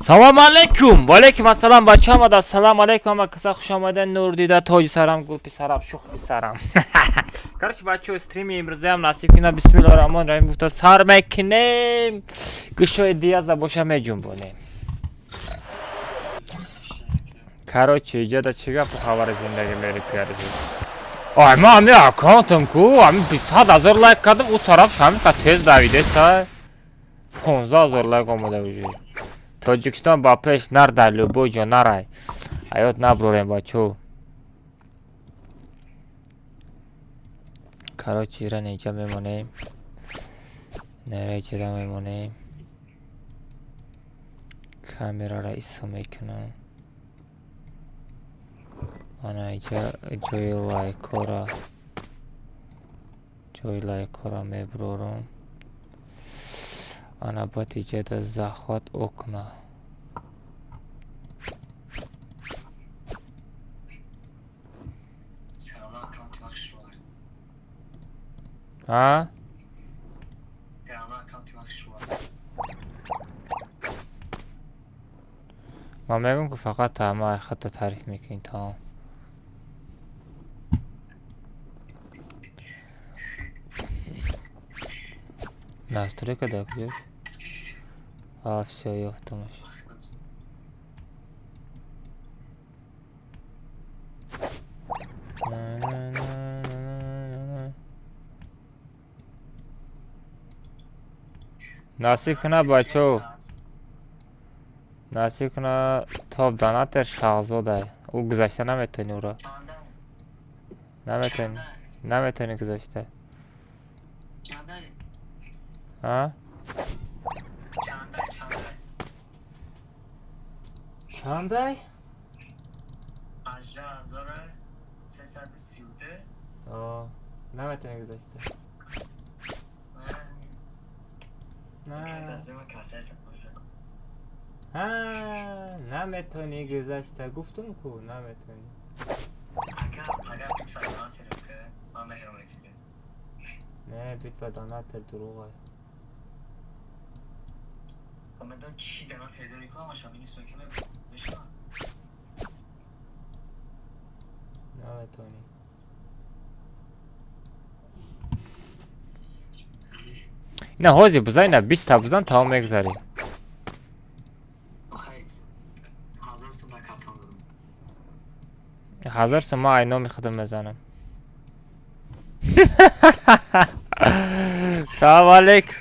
Салом алейкум! Ва алейкум ассалом, бача омада. Ассалому алейкум, ҳама каса хуш омаден. Нур дида, тоҷи сарам, гул писарам, шух писарам. Короче, бачаҳо, стрими имрӯзаам насиб кина, бисмиллоҳи раҳмони раҳим гуфта сар мекунем. Гӯшои дияза боша меҷунбонем. Короче, иҷода чӣ гапу хабари зиндагӣ мери пиярзи? Ай, ма ҳами аккаунтам ку, ҳами 100 000 лайк кардам, ӯ тараф ҳамиқа тез давидеста. 15 000 лайк омада уже. Тоҷикистон ба пеш, нар дар любой ҷо нарай. Ҳаёт наброрем, бачо. Короче, ира неҷа мемонем. Нера иҷода мемонем. Камерара исо мекунам. Ана иҷа ҷои лайкҳора меброрам. Ана баъд иҷода захват окна. А? Ман мегӯям, ки фақат ҳама хатта таъриф мекунӣ, тамом. Настройка дар куҷош? А, всё, ёфтамаш. На-на-на-на-на-на. Насиб куна, бачо. Насиб куна, топ донатер Шаҳзода. Ӯ гузашта наметавонӣ ӯро. Наметавонӣ. Наметавонӣ гузашта. А? Чандай? О, наметавонӣ гузашта. На. Ҳа, наметавонӣ гузашта. Гуфтум ку, наметавонӣ. Не, битва донатер дурӯғ аст. Наметавонӣ. Ина ҳозир бузан, ина 20 та бузан, тамом мегузарӣ. 1000 сум ман ай номи худам мезанам. Салому алейкум.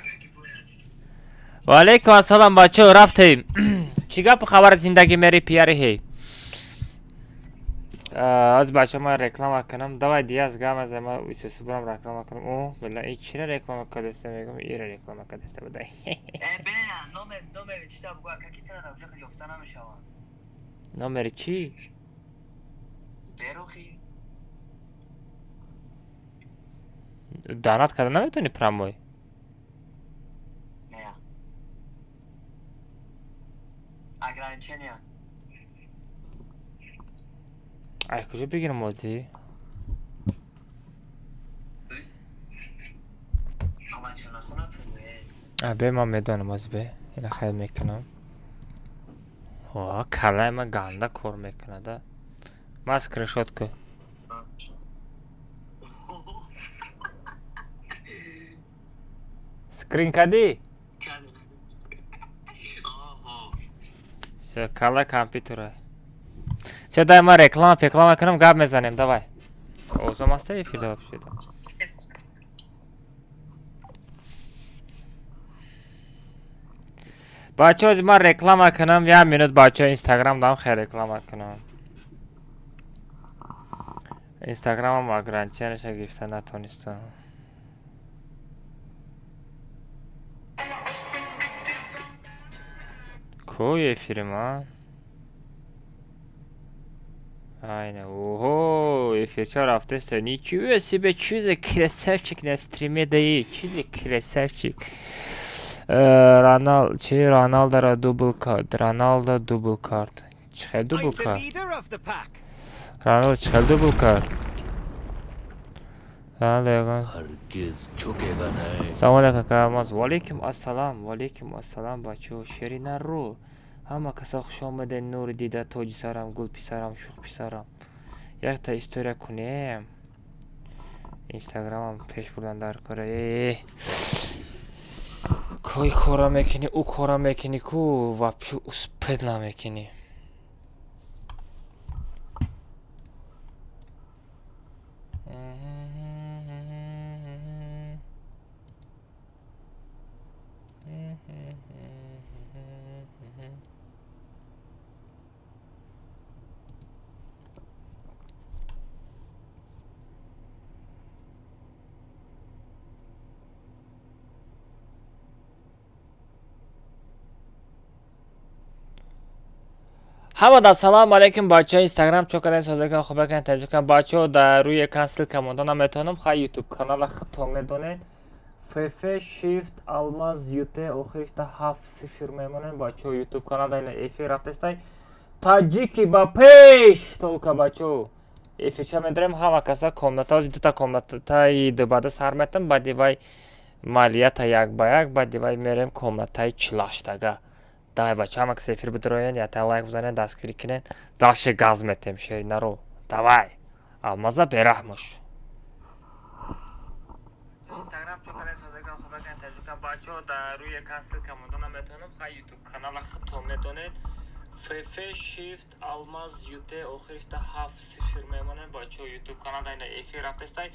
Ва алейкум ассалом, бачаҳо, рафтем. Чӣ гапу хабари зиндагӣ мери пияри ҳей? Аз бача ман реклама кунам. Давай, Диаз, гап мезанем, ман исусу бурам реклама кунам. О, била, и чира реклама кардеста мегӯям, ира реклама кардеста буда. Номери чӣ? Донат карда наметавонӣ прямой? Ограничения. Ай куҷо бигирам озӣ? А, бе, ман медонам ози, бе. Ина хайр мекунам. О, калаи ман ганда кор мекунада. Ман скриншот ку. Скрин кардӣ? Всё, калаи компютер аст. Всё, дай ман реклама пеклама кунам, гап мезанем, давай. Озом аста эфирда вообще-то. Бачаҳо, ози ман реклама кунам, як минут, бачаҳо, инстаграм дам хел реклама кунам. Инстаграмам ограниченияша гирифта натонистам. Ку эфири ман? Айна, оҳо, эфирча рафтеста. Ничего себе, чё за красавчик на стриме даи, чё за красавчик. Ронал, чи Роналдора дубл кард, Роналдо дубл кард. Чӣ хел дубл I'm the кард? leader of the pack. Роналдо чӣ хел дубл кард? Роналдо ягон हरगिज झुकेगा नहीं। Салом алейкум, ака Алмаз. Валейкум ассалам, валейкум ассалам, бачаҳо. Шерина рӯ. Ҳама каса хуш омадед, нури дида, тоҷи сарам, гул писарам, шух писарам. Якта история кунем. Инстаграмам пеш бурдан дар кора. Э. Кой кора мекунӣ, ӯ кора мекунӣ ку, вообще успеть намекунӣ. Ҳамада салом алейкум, бачаҳо. Инстаграм чо кардани, созакан, хубакан, таҷикан. Бачаҳо, дар рӯи экран ссылка монда наметавонам. Хай, ютуб канала худтон медонед. Фф Shift Алмаз ют охиришта 7 0 мемонем. Бачаҳо, ютуб канал дар эфир рафтестай. Таҷики ба пеш, только бачаҳо. Эфирча медорем, ҳама каса комната, дута комнатаи дубада сар метам, баъди вай малията як ба як, баъди вай мерем комнатаи чилаштага. Давай, бача, ҳама каса эфир бидроен, ята лайк бизанед, дастгирӣ кунед. Дальше газ метем, шеринаро. Давай. Алмаза бераҳмош. Инстаграм чо кардани, созакан, хубакан, таҷикан. Бачаҳо, дар рӯи экран ссылка монда наметавонам. Хай, ютуб канала худтон медонед. Фф Shift Алмаз ют охиришта 7 0 мемонем. Бачаҳо, ютуб канал дар эфир рафтестай.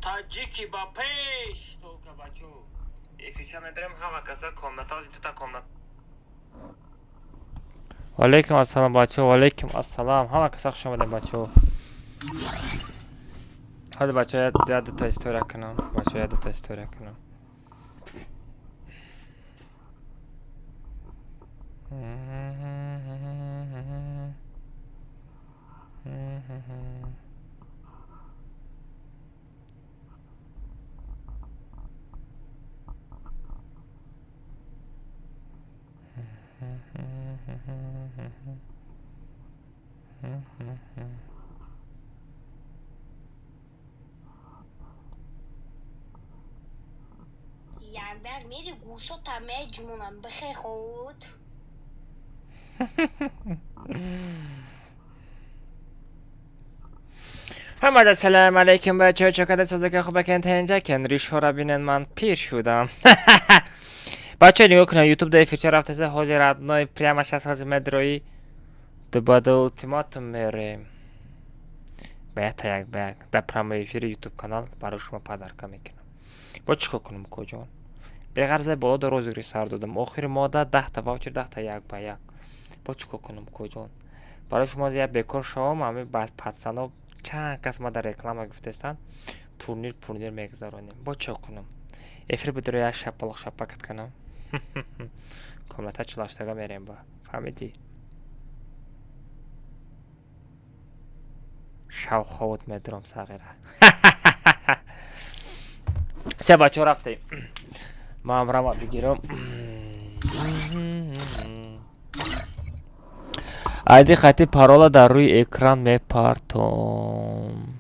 Таҷики ба пеш, только бачаҳо. Эфирча медорем, ҳама каса комната, дута комната. Валейкум ассалом, бачаҳо, валейкум ассалом. Ҳама каса хуш омадем, бачаҳо. Ҳозир, бачаҳо, як дута история кунам. Бачаҳо, як дута история кунам. Як ба як мери, гӯшота меҷумонам, бихе худ. Ҳамада салом алейкум, бачаҳо, чо када, созака, хубакен, тенҷакен, ришҳоро бинен, ман пир шудам. Бачаҳо, нигоҳ кунед, ютуб да эфирча рафтаста, ҳозир родной, прямо щас ҳозир медрои дубада ултиматум мерем. Ба якта як ба як дар прямой эфири ютуб канал барои шумо подарка мекунам. Бо чӣ кор кунам, куҷон? Беғарза боло да розыгрыш сар додам. Охири моҳда 10-та ваучер, 10-та як ба як. Бо чӣ кор кунам, куҷон? Барои шумо як бекор шавам, ҳами баъд пацано чанд кас ма дар реклама гуфтестанд, турнир пурнир мегузаронем. Бо чӣ кунам? Эфир бидро, як шапалоқ шапакат кунам. Комната чилаштага мерем ба. Фаҳмидӣ? Шавховот медурам, сағира. Се, бачаҳо, рафтем. Ман рама бигирам. Айди хати парола дар рӯи экран мепартом.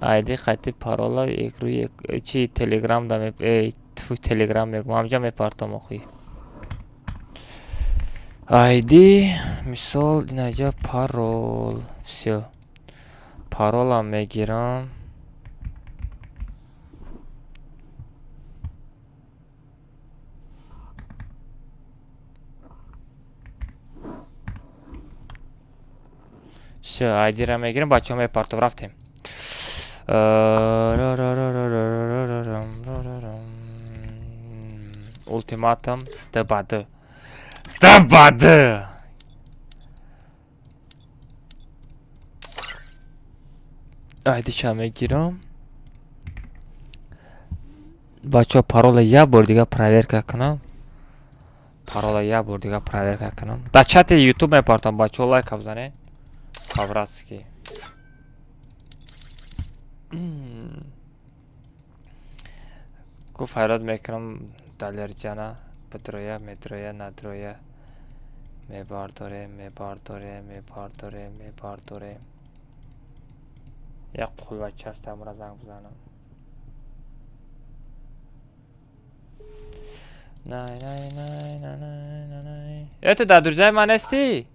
Айди хати парола рӯи чи телеграм да телеграм мегӯм, ҳамҷа мепартом охи. Айди, мисол, инаҷа парол. Всё. Паролам мегирам. Всё, айдира мегирем, бачаҳо, мепартом, рафтем. Ултиматум д ба д. Д ба д. Айдиша мегирам. Бачаҳо, парола як бор дига проверка кунам. Парола як бор дига проверка кунам. Дар чати ютуб мепартам, бачаҳо, лайка бизанед. По-братски. Гуфт ҳайрат мекунам Далерҷана бидроя, медроя, надроя. Мебардорем, мебардорем, мебардорем, мебардорем. Як қулвача аст, амра занг бизанам. Най, най, най, най, най, най. Э, ту дар друзьяи ман нестӣ?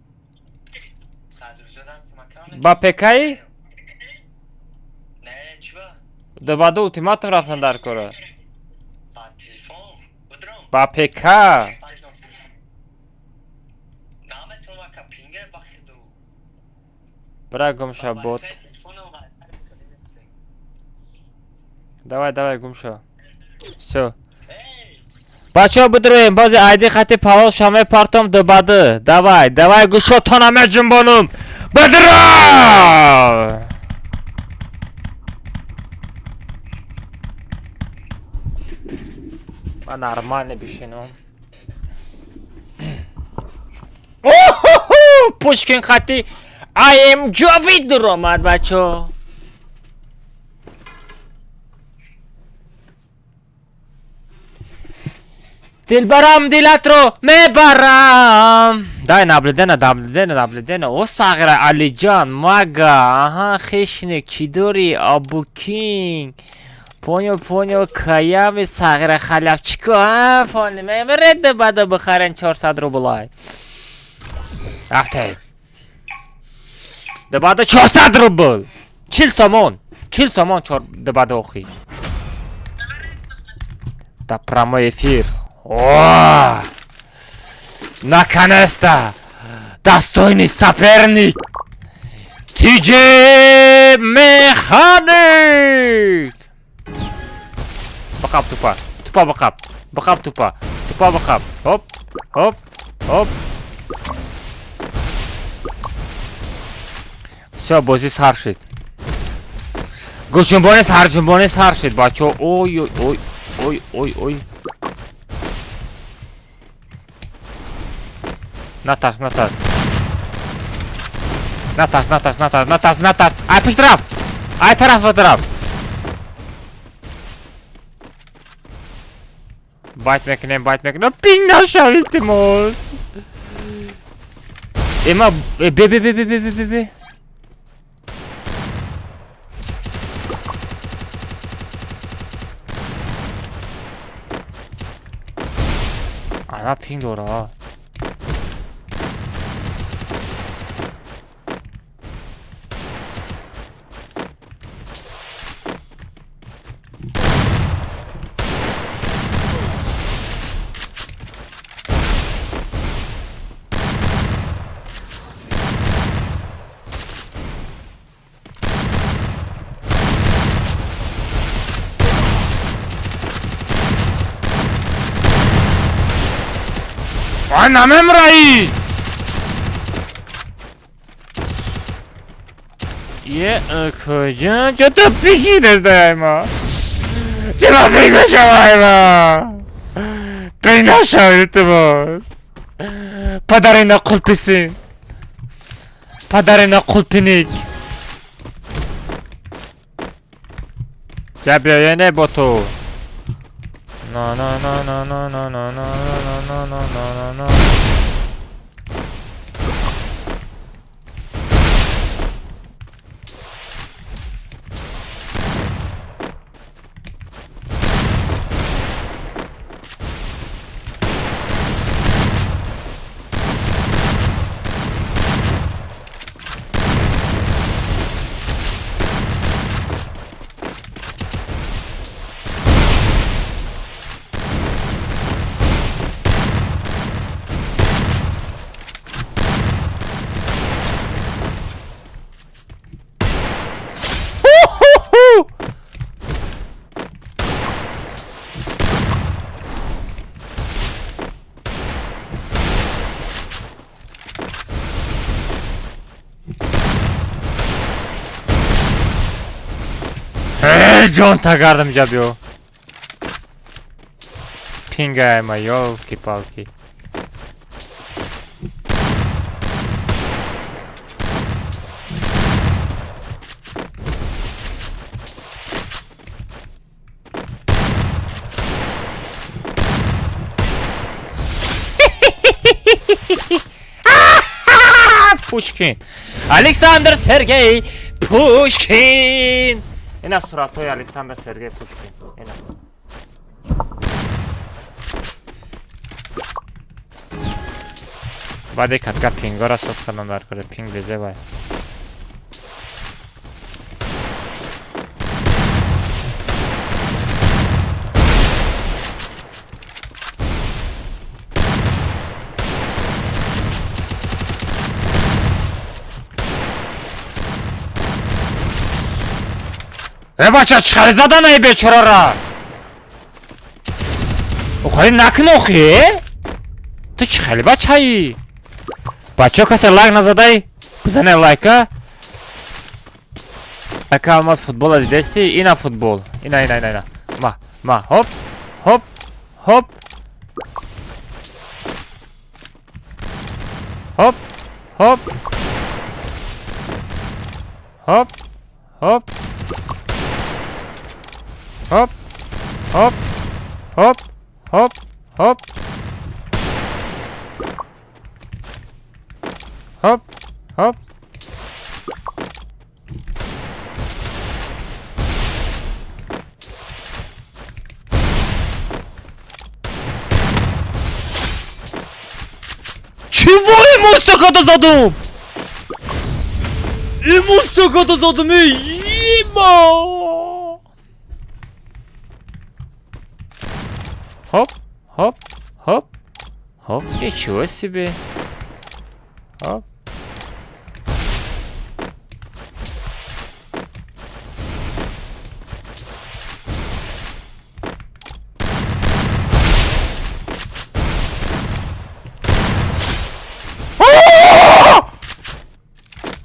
Дар друзья ҳастам, ака. Ба ПКи? Не, чӣ ба? Дубаду ултиматум рафтан дар кора. Ба телефон? Бидром. Ба ПК. Наметонам, ака, пинга бахиду. Бира гумша, бот. Давай, давай, гумша. Всё. Бачаҳо, бидроем, бози айди хати парол ша мепартом дубаду. Давай, давай, гӯшотона меҷунбонум. Бидро! Ман нормально бишинам. Пушкин хати АМ Ҷовид дуромад, бачаҳо. Дилбарам, дилатро мебарам. Дай наблюдение, наблюдение, наблюдение. О, сағира Алиҷан, мага, аҳа, хишник, чӣ дорӣ, Абукинг. Понял, понял, каями сағира халявчико, а, понял, мебаред бада бихарен 400 рублай. Рафтем. Дебада 400 рубл. 40 сомон. 40 сомон чор дебада охи. Да прямой эфир. О! Наконец-то! Достойный соперник! TJ Механик! Бақап тупа. Тупа бақап. Бақап тупа. Тупа бақап. Хоп, хоп, хоп. Всё, бозӣ сар шид. Гӯшҷунбони сарҷунбони сар шид, бачаҳо. Ой, ой, ой, ой, ой, ой. Натарс, натарс. Натарс, натарс, натарс, натарс, натарс. Ай пушт рафт. Ай тараф рафт. Байт мекунем, байт мекунем. Пинг нашав, илтимос. Эма, бе бе бе бе бе бе бе бе. Ана пинг дора. Ай, намемраи! Е, куҷо? Чото пиги нездаема? Чаро пиг мешаваема? Пиг нашав, илтимос. Падари на қулписин. Падари на қулпиник. Ҷа биёе не бо ту. На на на на на на на на на на на на на. Ҷон тагардам ҷа биё. Пингайма, ёлки-палки. Пушкин. Александр Сергей Пушкин. Ина суратҳои Александр Сергей Пушкин. Ина. Баъде катка пингора сос кардам дар кора пинг безевай. Э бача чӣ хеле задан ай бечорара? Охи накун охи? Ту чӣ хеле бачаӣ? Бачаҳо касе лайк назадай? Бизане лайка. Ака Алмаз футбола дидести? Ина футбол. Ина ина ина ина. Ма, ма, хоп, хоп, хоп. Хоп, хоп. Хоп, хоп. Хоп, хоп, хоп, хоп, хоп. Хоп, хоп. Чего ему столько задум? Ему столько задум, ема! Хоп, хоп, хоп, хоп, ничего себе. Хоп.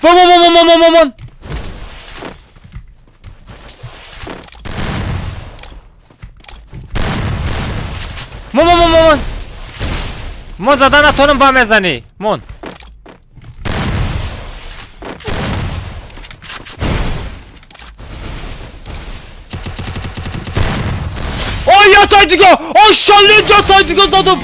Вон, вон, вон, вон, вон, вон! Мон, мон, мон, мон! Мон зада натонам ба мезанӣ. Мон. Ой, я сайдига! Ой, шалли, я сайдига задам!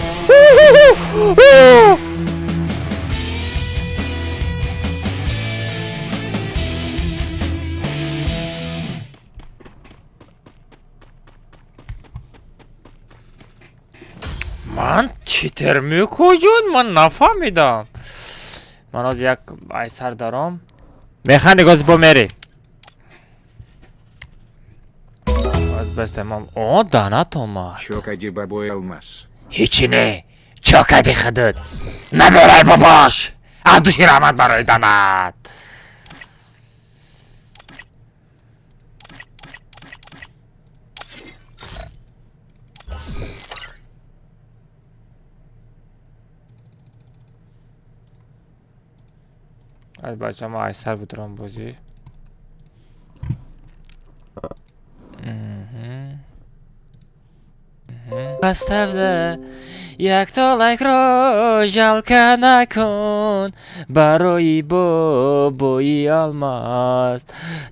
Ман читер мекуҷун? Ман нафаҳмидам. Ман ҳозир як айсар даром. Механди гози бо мери. Аз бастамам. О, данат омад. Чё кади бабой Алмаз? Ҳичи не. Чо кади худут? Наберай бобош. Абдуши раҳмат барои данат. Аз бача ма айсар будурам бозӣ. Поставда якто лайкро жалка накун барои бобои Алмаз.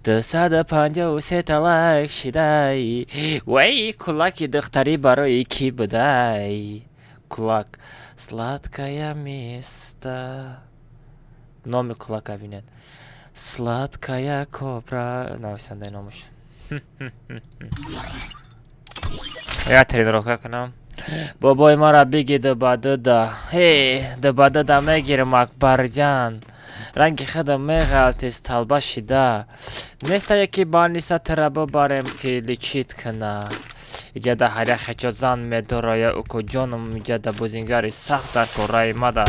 253 лайк шидай. Вай кулаки духтарӣ барои кӣ будай? Кулак сладкая место. Номи кулака бинед. Сладкая кобра нависандаи номаш. Я тренировка кунам. Бобои маро биги дубадуда. Ҳе, дубадуда мегирам Акбарҷан. Ранги худам меғалтиз талба шида. Неста яки больница тра бибарем ки лечить куна. Иҷада ҳар як хечо зан медорая уко ҷоном иҷада бозингари сахт дар кораи мада.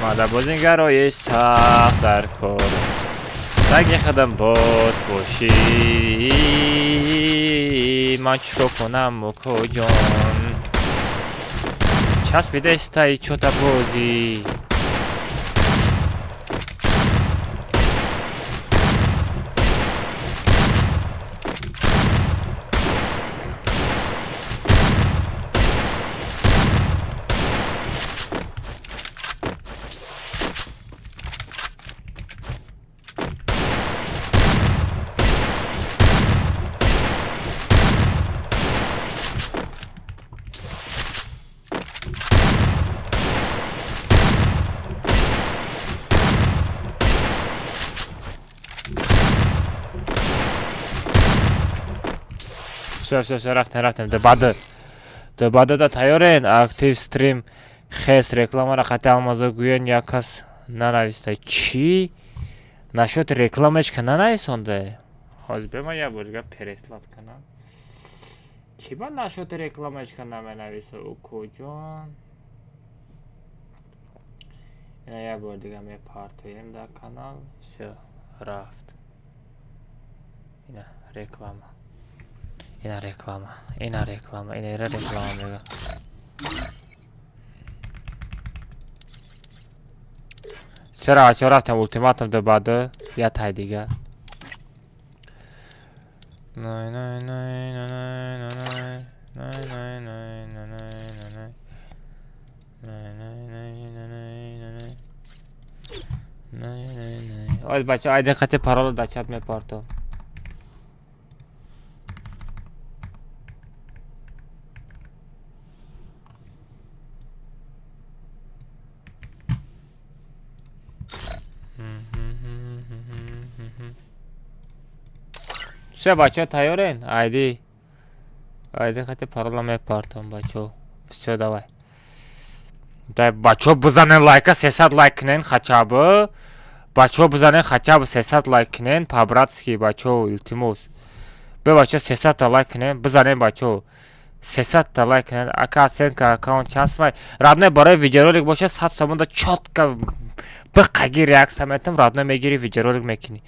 Мада бозингарои сахт дар кор. Ранги худам бод бошӣ. Ман чико кунам уко ҷон? Часпидестай чота бозӣ. Всё, всё, всё, рафтем, рафтем. Дебады. Дебады да тайёрен. Актив стрим хес рекламара қати алмазо гӯян як кас нанависта. Чӣ? Насчёт реклама ҳеч ка нанависонда? Ҳозир бема як бор дига переслать кунам. Чӣ ба насчёт реклама ҳеч ка наменависа, укоҷон? Ина як бор дига мепартоем дар канал. Всё, рафт. Ина реклама. Ина реклама. Ина реклама. Ина ира реклама мега. Чаро, чаро рафтем ултиматум дебады. Я тай дига. Най най най най най най най най най най най най най най най най най най най. Ой, бача, айде қати парола дар чат мепартом. Всё, бачаҳо тайёрен? Айди. Айди қати парола мепартом, бачаҳо. Всё, давай. Дай, бачаҳо бизанен лайка, 300 лайк кунен хотя бы. Бачаҳо бизанен хотя бы 300 лайк кунен, по-братски, бачаҳо, илтимос. Бе бачаҳо 300 та лайк кунен, бизанен бачаҳо. 300 та лайк кунен. Ака оценка аккаунт чанд сумай? Родной барои видеоролик боша 100 сомонда чётко биқаги реаксия метам, родной мегири видеоролик мекунӣ.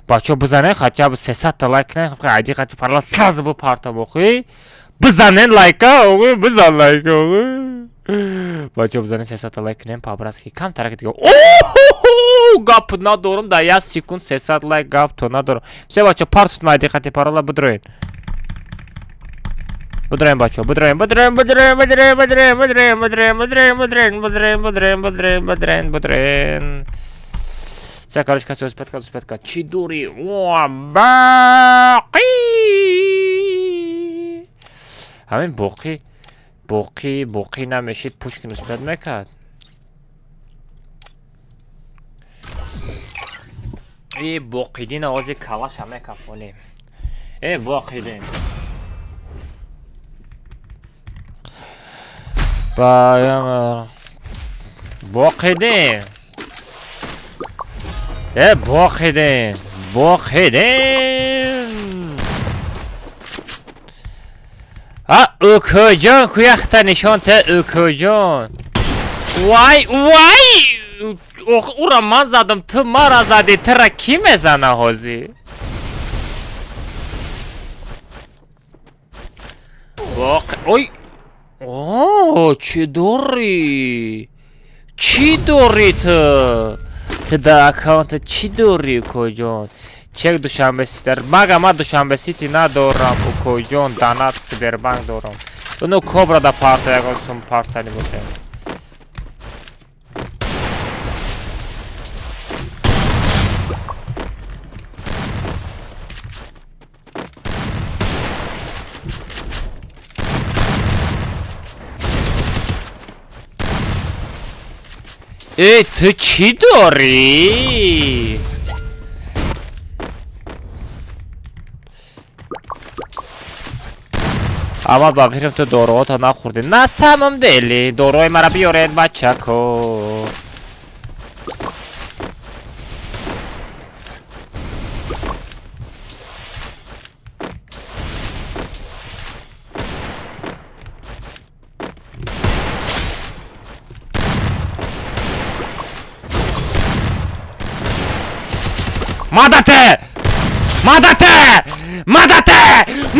Бачаҳо бизанен хотя бы 300 та лайк кунен, айди қати парола сразу бипартом охи. Бизанен лайка, охи, бизан лайка, охи. Бачаҳо бизанен 300 та лайк кунен, по-братски камтарак дига. О, гап надорам, дар як секунд 300 лайк гап то надорам. Всё, бачаҳо, партсут майди қати парола бидроен. Бидроен, бачаҳо, бидроен, бидроен, бидроен, бидроен, бидроен, бидроен, бидроен, бидроен, бидроен, бидроен, бидроен, бидроен, бидроен, бидроен. Всё, короче, каси успетка, успетка. Чӣ дорӣ? О, боқӣ. Ҳамин боқӣ, боқӣ, боқӣ намешид, Пушкин успет мекард. Э, боқидин овози калаша мекафонем. Э, боқидин. Боқидин. Э, боқидин. Боқидин. А, укоҷон, куяхта нишон те, укоҷон. Вай, вай! Ура ман задам, ту мара задӣ, тура кӣ мезана ҳозир? Боқ... Ой! О, чӣ дорӣ? Чӣ дорӣ ту? Ту дар аккаунта чӣ дорӣ, укоҷон? Чек Душанбе Сити. Мага ман Душанбе Сити надорам, укоҷон, донат Сбербанк дорам. Уну Кобра да парта ягон сум партани бошем. Э, ту чӣ дорӣ? Аввал ба фикрам ту доруҳото нахӯрдӣ. На самом деле, доруҳои мара биёред, бачако. Мадате! Мадате! Мадате!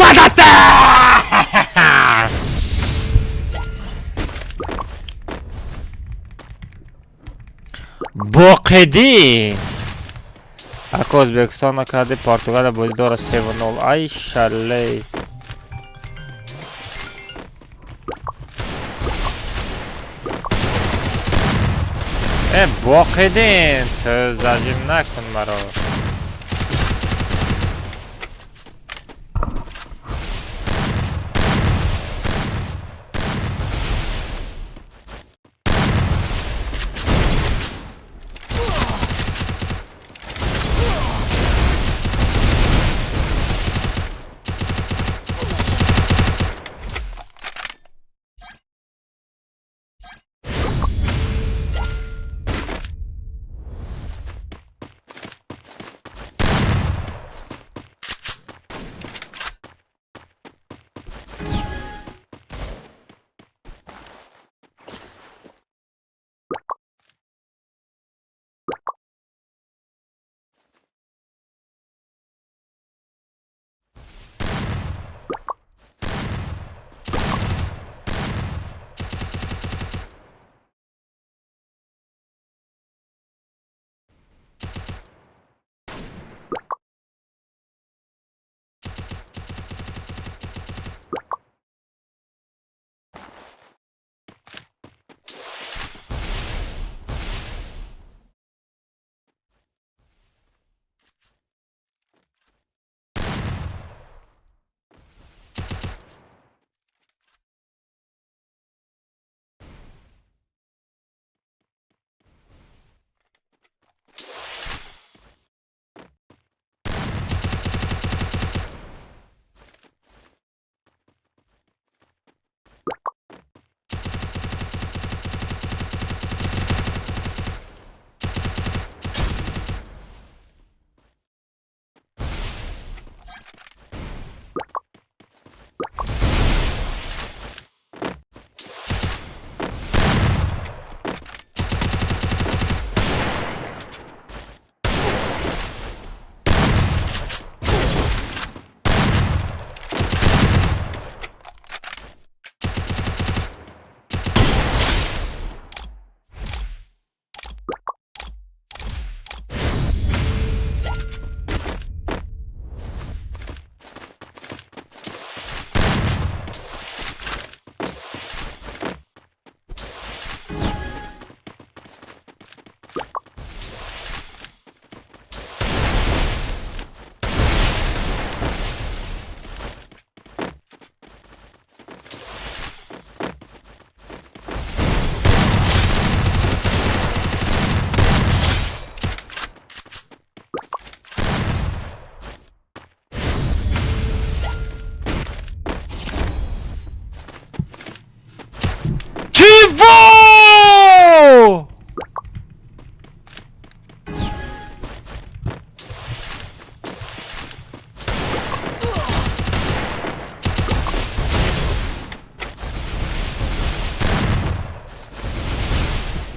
Мадате! Боқидӣ! Ака Ӯзбекистон накарди, Португалия бозӣ дорад 3-0. Ай шаллей. Э, боқидин, ту зажим накун маро.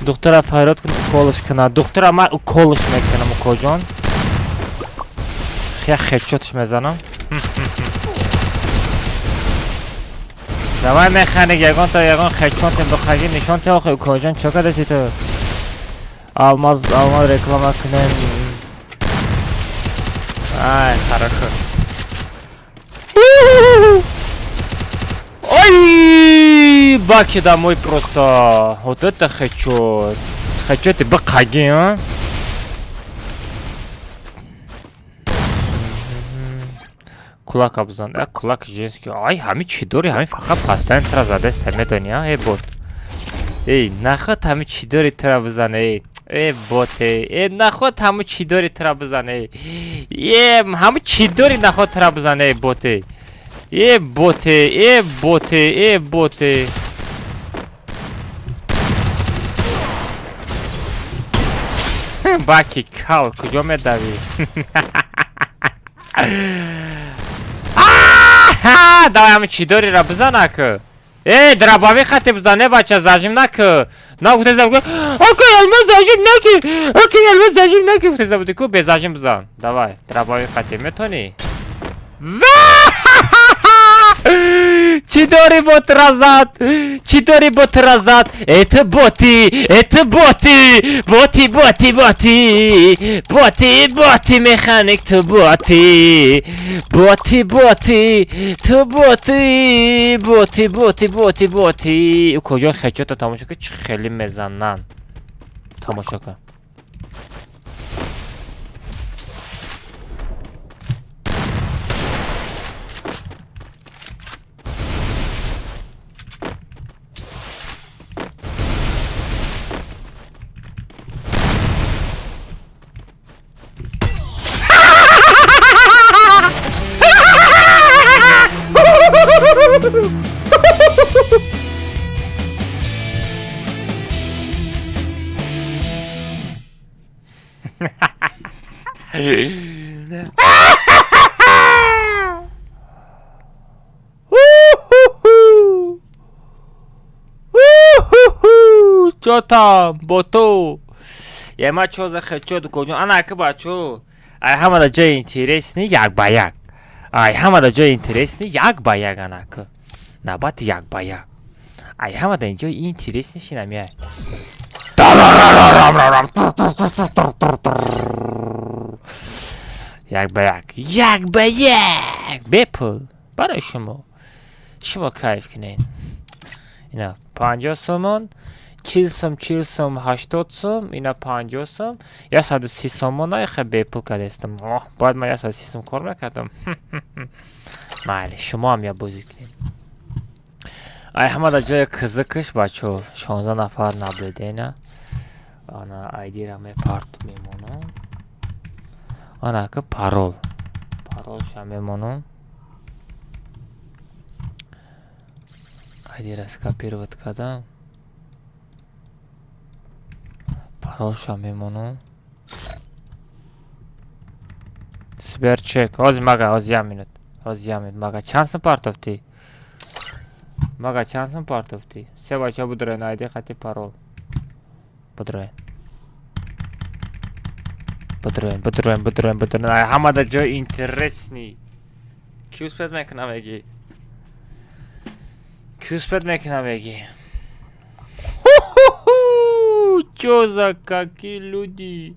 Духтара фарёд кун, уколаш кунад. Духтара ман уколаш мекунам, укоҷон. Як хедшотш мезанам. Давай механик, ягон та ягон хедшотем бихаги нишон те охи укоҷон чо кадаси ту? Алмаз, алмаз реклама кунем. Ай, хорошо. Ой, баки домой просто. Вот это хедшот. Хедшоти бихаги, а? Кулака бизан. Э, кулак женский. Ай, ҳами чӣ дори? Ҳами фақат пастани тра задаста, медони, а? Э, бот. Эй, наход ҳами чӣ дори тра бизан, эй. Э, бот, эй. Э, наход ҳами чӣ дори тра бизан, эй. Э, ҳами чӣ дори наход тра бизан, эй, бот, эй. Э, бот, эй, э, бот, эй, э, бот, эй. Баки кал, куҷо медавӣ? Давай ҳами чӣ дорира бизан ака. Э, дробовик хати бизан, э, бача, зажим наку. На гуфтеза бугу. Ака, алмаз зажим наки. Ака, алмаз зажим наки гуфтеза буди ку, без зажим бизан. Давай, дробовик хати метони? Чӣ дори бо тра зад? Чӣ дори бо тра зад? Э, ту боти, э, ту боти, боти, боти, боти, боти, боти, механик, ту боти, боти, боти, ту боти, боти, боти, боти, боти. Куҷо хедшота тамошо кун, чӣ хеле мезананд. Тамошо кун. Чотам боту. Ема чо за хедшот куҷо? Ана ака бачо. Ай ҳамада ҷои интересный як ба як. Ай ҳамада ҷои интересный як ба як ана ака. Навбати як ба як. Ай ҳамада ин ҷои интересный шинамия. Як ба як. Як ба як. Бепул. Барои шумо. Шумо кайф кунед. Ина 50 сомон, 40 сом, 40 сом, 80 сом, ина 50 сом, 130 сомон айха бепул кардестам. Оҳ, бояд ман 130 сом кор мекардам. Майли, шумо ҳам я бозӣ кунед. Ай ҳамада ҷои кизикиш бачо, 16 нафар наблюдена. Ана айдира мепарт мемонам. Ана ака парол. Паролша мемонам. Айдира скопировать кардам. Паролша мемонам. Сберчек. Ҳозир мага, ҳозир як минут. Ҳозир як минут. Мага чанд сум партофтӣ? Мага чанд сум партофтӣ? Се бача будроен айди хати парол. Будроен. Будроен, будроен, будроен, будроен. Ай ҳамада ҷои интересный. Ки успеть мекунам меги? Ки успеть мекунам меги? Чё за какие люди?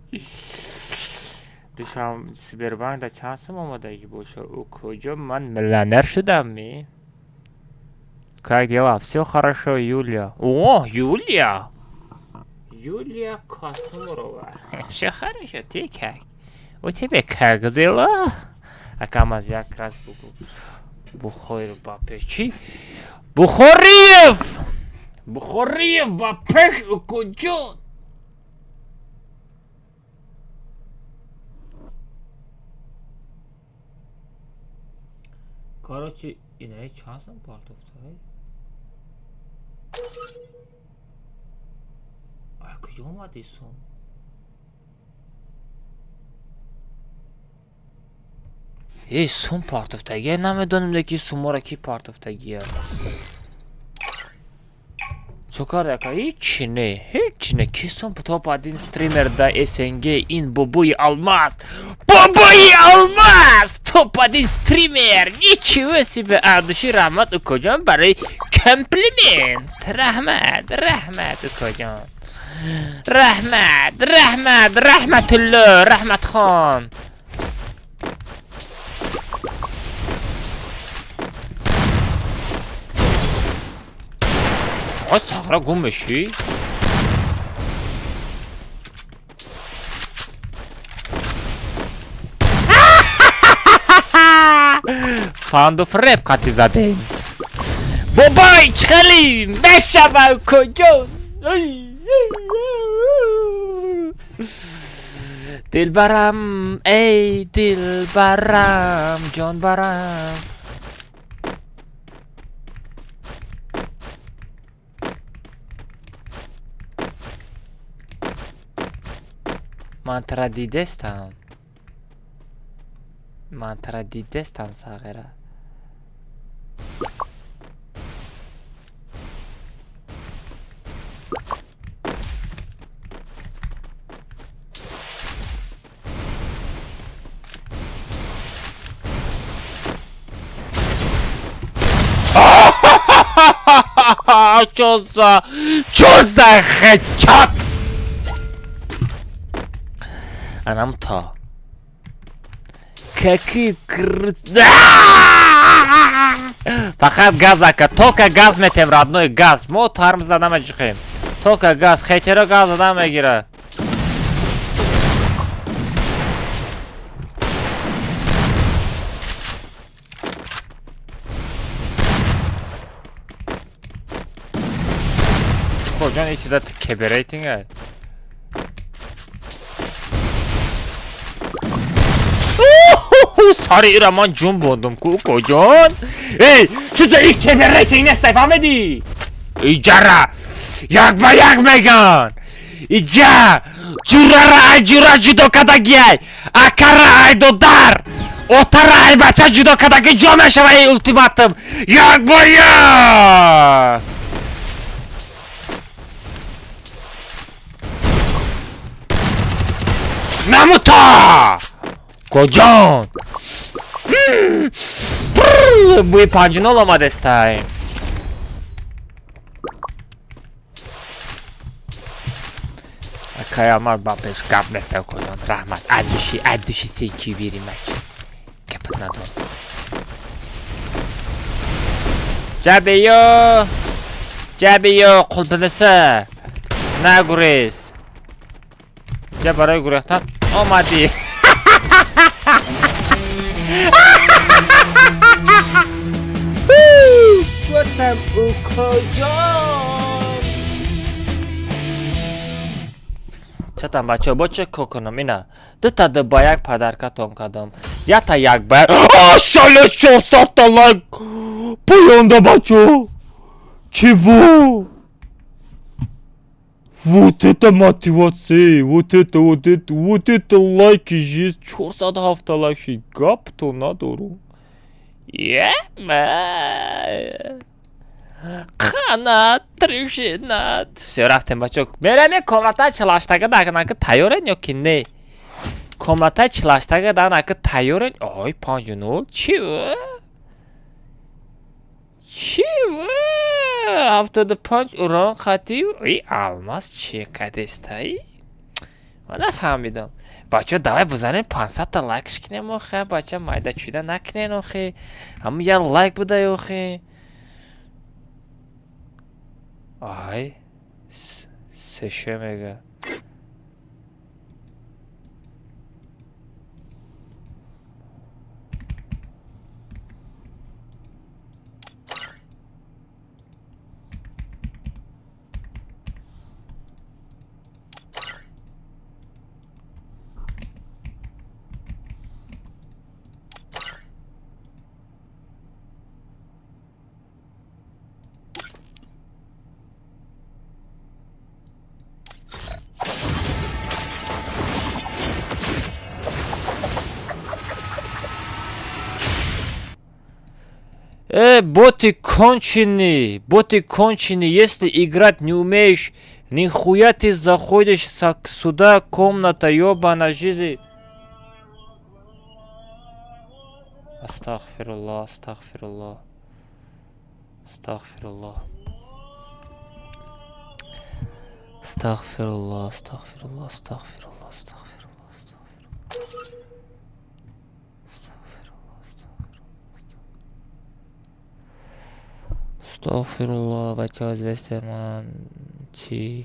Душам Сбербанк да чанд сум омадаги боша? Ӯ куҷо ман миллионер шудам ми? Как дела? Всё хорошо, Юлия. О, Юлия! Юлия Касымова. Всё хорошо, ты как? У тебя как дела? Акамаз як раз бугу. Бухойр ба пеш. Чӣ? Бухориев! Бухориев ба пеш куҷо? Короче, инаи чанд сум партофтай? Ай, куҷо омади сум? Эй, сум партофтагия? Намедонем, леки сумора ки партофтагия. Чо кард ака? Ҳичи не, ҳичи не. Кисон топ-1 стример да СНГ ин бобои Алмаз. Бобои Алмаз! Топ-1 стример! Ничего себе! Ардуши раҳмат укоҷон барои комплимент. Раҳмат, раҳмат укоҷон. Раҳмат, раҳмат, раҳматулло, раҳматхон. Оқа сағра гум мешӣ? Фанду фреб қати задем. Бобой чхали мешава куҷо? Дилбарам, эй дилбарам, ҷонбарам. Ман тара дидестам. Ман тара дидестам сағира. Чё за... Чё за хедшот? Анамто. Какие крут... Фақат газ ака, только газ метем, родной газ. Мо тармз намеҷиқем. Только газ, хетеро газ намегира. Коҷон ичида кеберейтинг ай. Сари ира ман ҷун бондум ку коҷон. Эй, чиза и кеберейтинг нестай, фаҳмидӣ? Иҷара як ба як меган. Иҷа ҷурара ай ҷура ҷудо кардагиай. Акара ай додар. Отара ай бача ҷудо кардаги ҷо мешава эй ултиматум. Як ба як. Намута! Коҷон! Бӯи панҷнол омадестай. Акай Алмаз ба пеш гап нестай коҷон. Раҳмат. Адуши, адуши секи вири мач. Гапат надорам. Ҷабиё! Ҷабиё қулпиниса. Нагурез. Ҷа барои гурехтан омадӣ. Гуфтам укоҷон. Чатам бачаҳо бо чӣ кор кунам ина? Дута ду ба як падаркатон кардам. Ята як ба як. Шале 400 та лайк поёнда бачаҳо. Чего? Вот это мотивация, вот это, вот это, вот это лайки есть. 407 лайк ши гап то надору. Ема. Қанат, тришинат. Всё, рафтем бачаҳо. Мерем комната 48-тага данака тайёрен ё ки не? Комната 48-тага данака тайёрен? Ой, 5-0. Чӣ? Чӣ? 75 урон хати. И алмаз чӣ кадестай? Ман нафаҳмидам. Бачаҳо давай бизанем 500 та лайкш кунем охе, бача майда чӯда накунен охе. Ҳамун як лайк будай охе. Ай, сеше мега. Боты конченый, боты конченый, если играть не умеешь, нихуя ты заходишь сюда, комната, ёбана жизнь. Астағфируллоҳ, астағфируллоҳ, астағфируллоҳ, астағфируллоҳ, астағфируллоҳ, астағфируллоҳ, астағфируллоҳ, астағфируллоҳ, астағфируллоҳ. Бачаҳо, известия ман чӣ?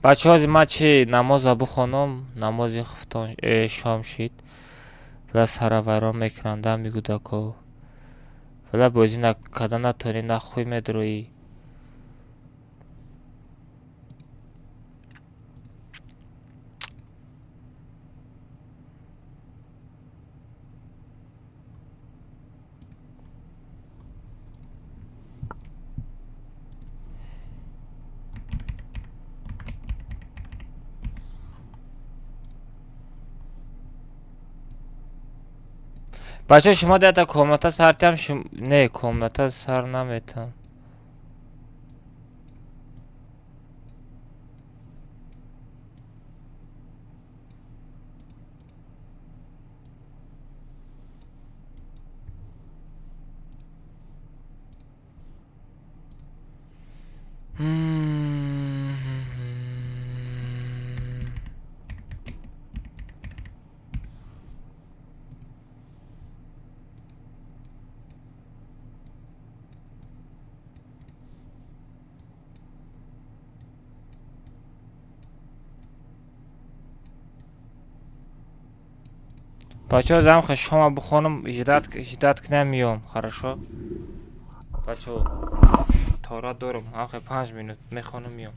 Бачаҳо, ҳозир ман чи намоза бихонам, намози хуфтон шом шид. Вала саравайрон мекунанд ами гудако. Вала бозӣ карда натонӣ, нахуй медроӣ. Бачаҳо, шумо дата комната сартиам шум... Не, комната сар наметам. Бачаҳо, замха шома бихонам, ждать кунам, миём. Хорошо? Бачаҳо, тора дорам, ҳамхе 5 минут мехонам, миём.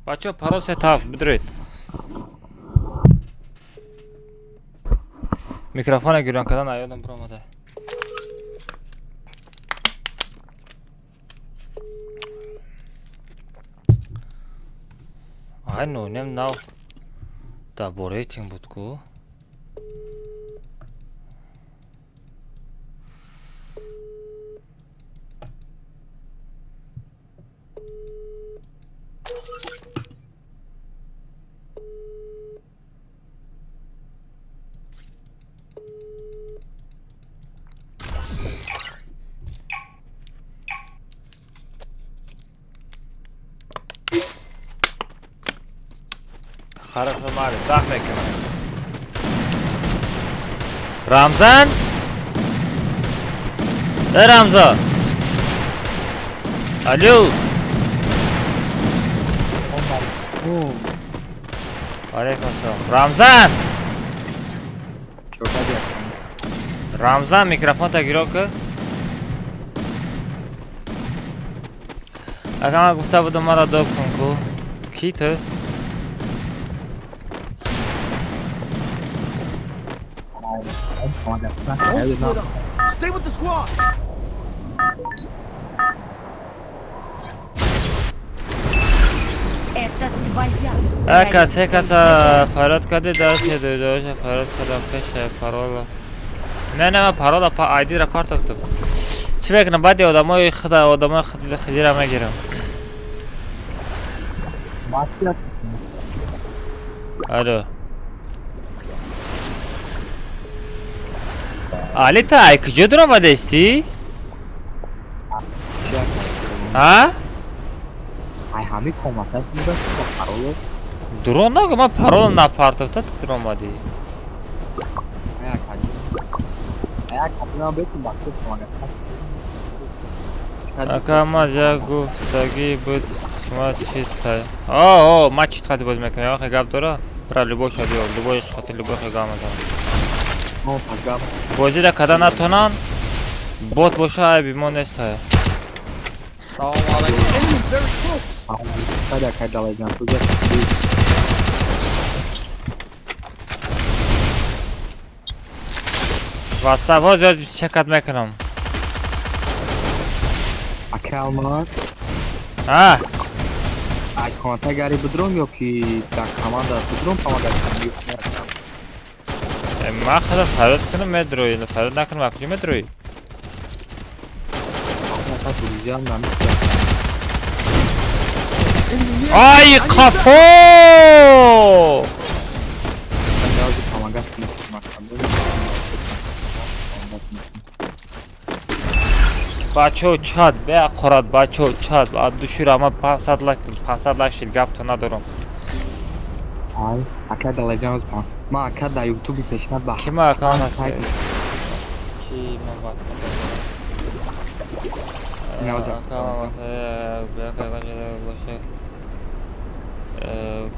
Бачаҳо, парол се тафт бидуред. Микрофона гирён кардан аёдам биромада. Ай, нонем нав дар бо рейтинг буд ку. Хорошо, Мари, сах мекунам. Рамзан? Э, Рамзан! Алло! Алейкум ассалом. Рамзан! Рамзан, микрофон та гиро ки. Ака, ман гуфта будам, мара доб кун ку. Ки ту? Don't split up. Stay with the squad. Это твоя. Ака, се каса фарёд кардӣ, даст додоша фарёд кардам пеша парола. Не, не, ман парола па айдира партофтам. Чӣ мекунам, баъди одамои худа, одамои худира мегирам. Алло. Али, та ай куҷо дуромадестӣ? А? Ай ҳамин комната бо пароло. Дурон нагу, ман парола напартофта, ту дуромадӣ. Як ман бесим бахши комната. Ака, ман як гуфтагӣ буд, шумо чӣ та? О, о, ман чит хати боз мекунам, яхе гап дора? Бра, любой ша биё, любой хати, любой хе гап мезанам. Бозиро када натонанд, бот боша, айби мо неста. Салом алейкум. Enemy very close. Ака Далайҷан, куҷо? Ватсап ҳоз ёз чекат мекунам. Ака Алмаз. А? Ай комната гари бидром ё ки дар команда бидром помогать? Ман худа фарёд кунам, медроӣ, фарёд накунам, а куҷо медроӣ? Друзьям. Enemy near. Ай, қафо! Помогать. Бачаҳо, чат беаққурат, бачаҳо, чат душира, ман 500 лайк, 500 лайк шид, гапто надорам. Ай ака Далайҷан, ман ака дар ютуби пешнат ба Ки ма аккаунт ҳаст? Ки ман ватсап? Боша,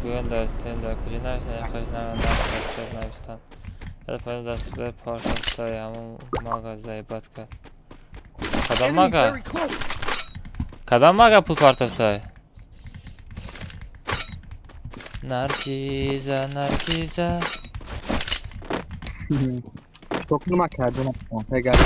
гӯян дар стен дар куҷо навистан, яхеш навистан. Даст партофтаи ҳамон мага заебать кард. Кадом Enemy мага? very close. Кадом мага пул партофтай? Наргиза, Наргиза. Токнума кардам комната гари.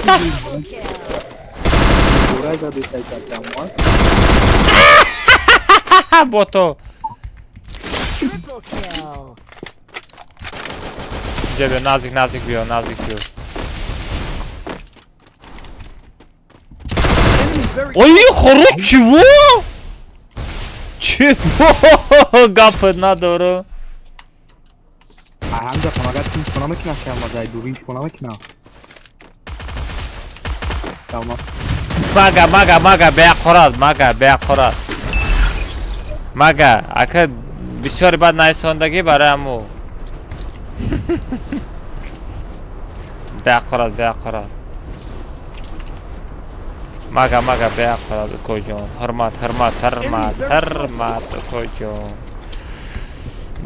Double kill. Бурай зади сайкардам. Бото. Triple kill. Инҷа биё, наздик, наздик биё, наздик биё. Enemy very Ой, хорош, чего? Чего? Гап надору. Ай ҳамҷа помогать кунам мекунам, ки Алмаз ай дури кунам мекунам. Алмаз. Мага, мага, мага, беаққурат, мага, беаққурат. Мага, ака бисёри бад найсондагӣ барои ҳаму. Беаққурат, беаққурат. Мага, мага, беаққурат, укоҷон. Ҳурмат, ҳурмат, ҳурмат, ҳурмат, укоҷон.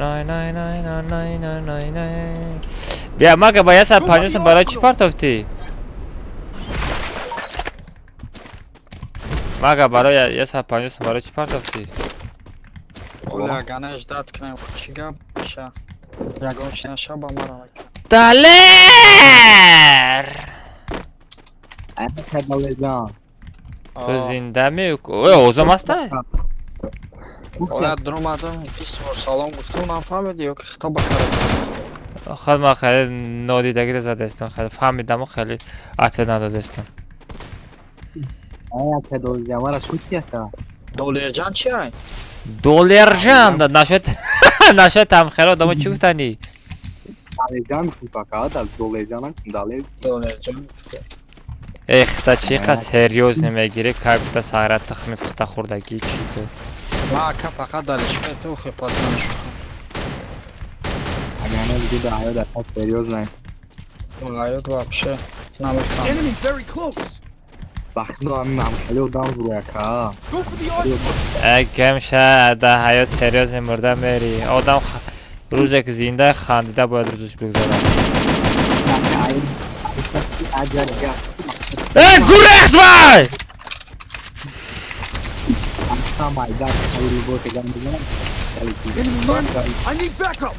Най най най най най най най най. Бия, мага, ба, 150 сум барои чӣ партофтӣ? Мага, барои 150 сум барои чӣ партофтӣ? Оля, гана ждать кунем, чӣ гап ша? Ягон чи наша ба мара. Далер! Ака Далерҷон. Ту зинда ме? Э, озом аста? Оля, дуромадам, 20 бор салом гуфтум, нафаҳмиди ё ки хито ба кард. Худ ман хеле нодидагиро задастам, хеле фаҳмидаму хеле ответ надодастам. Ака Далерҷон, мара шуд ака. Долерҷан чи ай? Долерҷан нашуд, нашуд там хеле одамо чӣ гуфтанӣ? Далерҷон гуфтум фақат, аз Долерҷон Далер. Долерҷан. Эх, та чӣ қа серьёзно мегирӣ, как будто сағра тухми пухта хӯрдагӣ чӣ ту. Ма ака фақат далишка ту хе пацан шуха. Агар не дига дар ҳаёт ака серьёзно. Ҳаёт вообще намефаҳмам. Enemy very close. Ба худо ҳамин ҳам хеле одам зур ака. Go for the arsenal. Гамша дар ҳаёт серьёзно мурда мери. Одам рӯзе ки зинда хандида бояд рӯзаш бигзарад. Э, гурехт вай! Enemy marked. I need backup.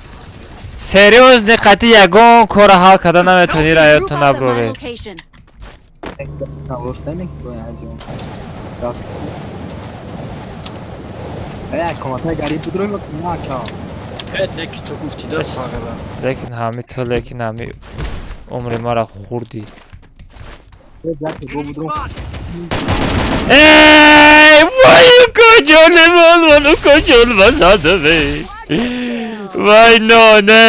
Серьёзно қати ягон корро ҳал карда наметавонӣ, ҳаёту Group up at my наброрӣ. location. Э, неки ту гуфти да сағира. Лекин ҳами ту, лекин ҳами умри маро хӯрдӣ. Enemy spotted. Эй, вой, укоҷони ман, ман укоҷон мазадаме. Вай, ноне!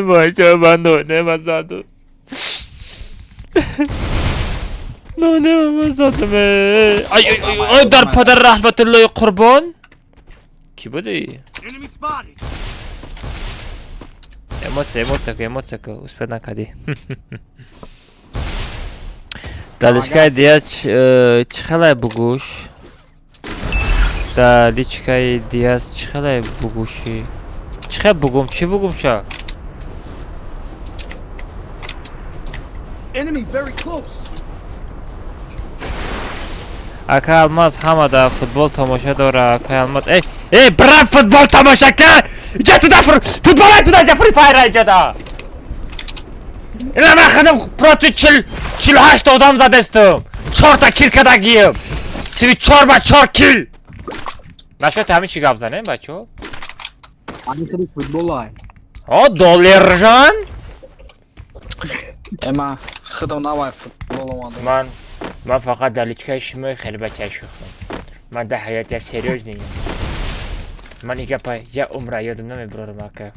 Вай, чо ман ноне мазаду. Ноне мазадаме. Ай, ай, ай, ай, дар падар раҳматуллои қурбон. Кӣ буди? Enemy spotted. Эмоция, эмоция, эмоция, успеть накардӣ. Дар личкаи Диас чӣ хелай бугӯш? Дар личкаи Диас чӣ хелай бугӯшӣ? Чӣ хел бугум? Чӣ бугум ша? Enemy very close. Ака Алмаз ҳама дар футбол тамоша дора. Ака Алмаз. Эй, эй, брат, футбол тамоша ка! Иҷа туда футбол туда иҷа Free Fire иҷа. Ина ман худам против 48 одам задестам. Чорта kill кардагием. 34 ба 4 kill. Нашуд ҳамин чӣ гап занем, бачо? О, Доллержан? Э, ма худам навай футбол омадам. Ман фақат дар личкаи шумо хеле бача шухам. Ман дар ҳаёт я серьёзный. Ман и гапа я умра ёдам намебарорам, ака.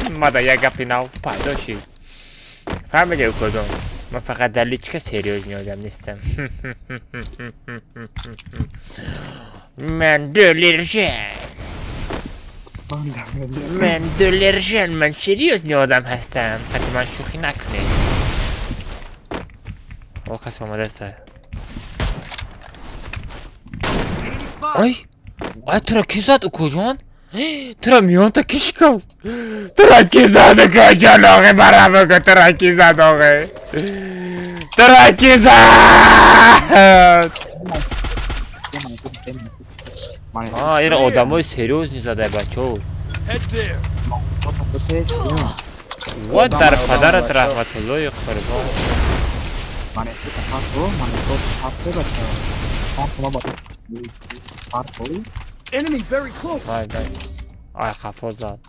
Мада як гапи нав пайдо шид. Фаҳмиди, укодон? Ман фақат дар личка серьёзный одам нестам. Ман Доллержан. Ман Доллержан, ман серьёзный одам ҳастам. Ҳатто ман шӯхӣ накунед. О, кас омадааст. Enemy spotted. Ай! Ай, туро ки зад, укоҷон? Туро миёнта ки шикаст? Туро ки зад, укоҷон? Оғе, бара бугӯ, туро ки зад, оғе? Туро ки зад? А, ира одамои серьёзный задай, бачо. Head there. Ва дар Одам, падарат бачо. раҳматуллои қурбон. Enemy very close. Вай, вай. Ай, хафо зад.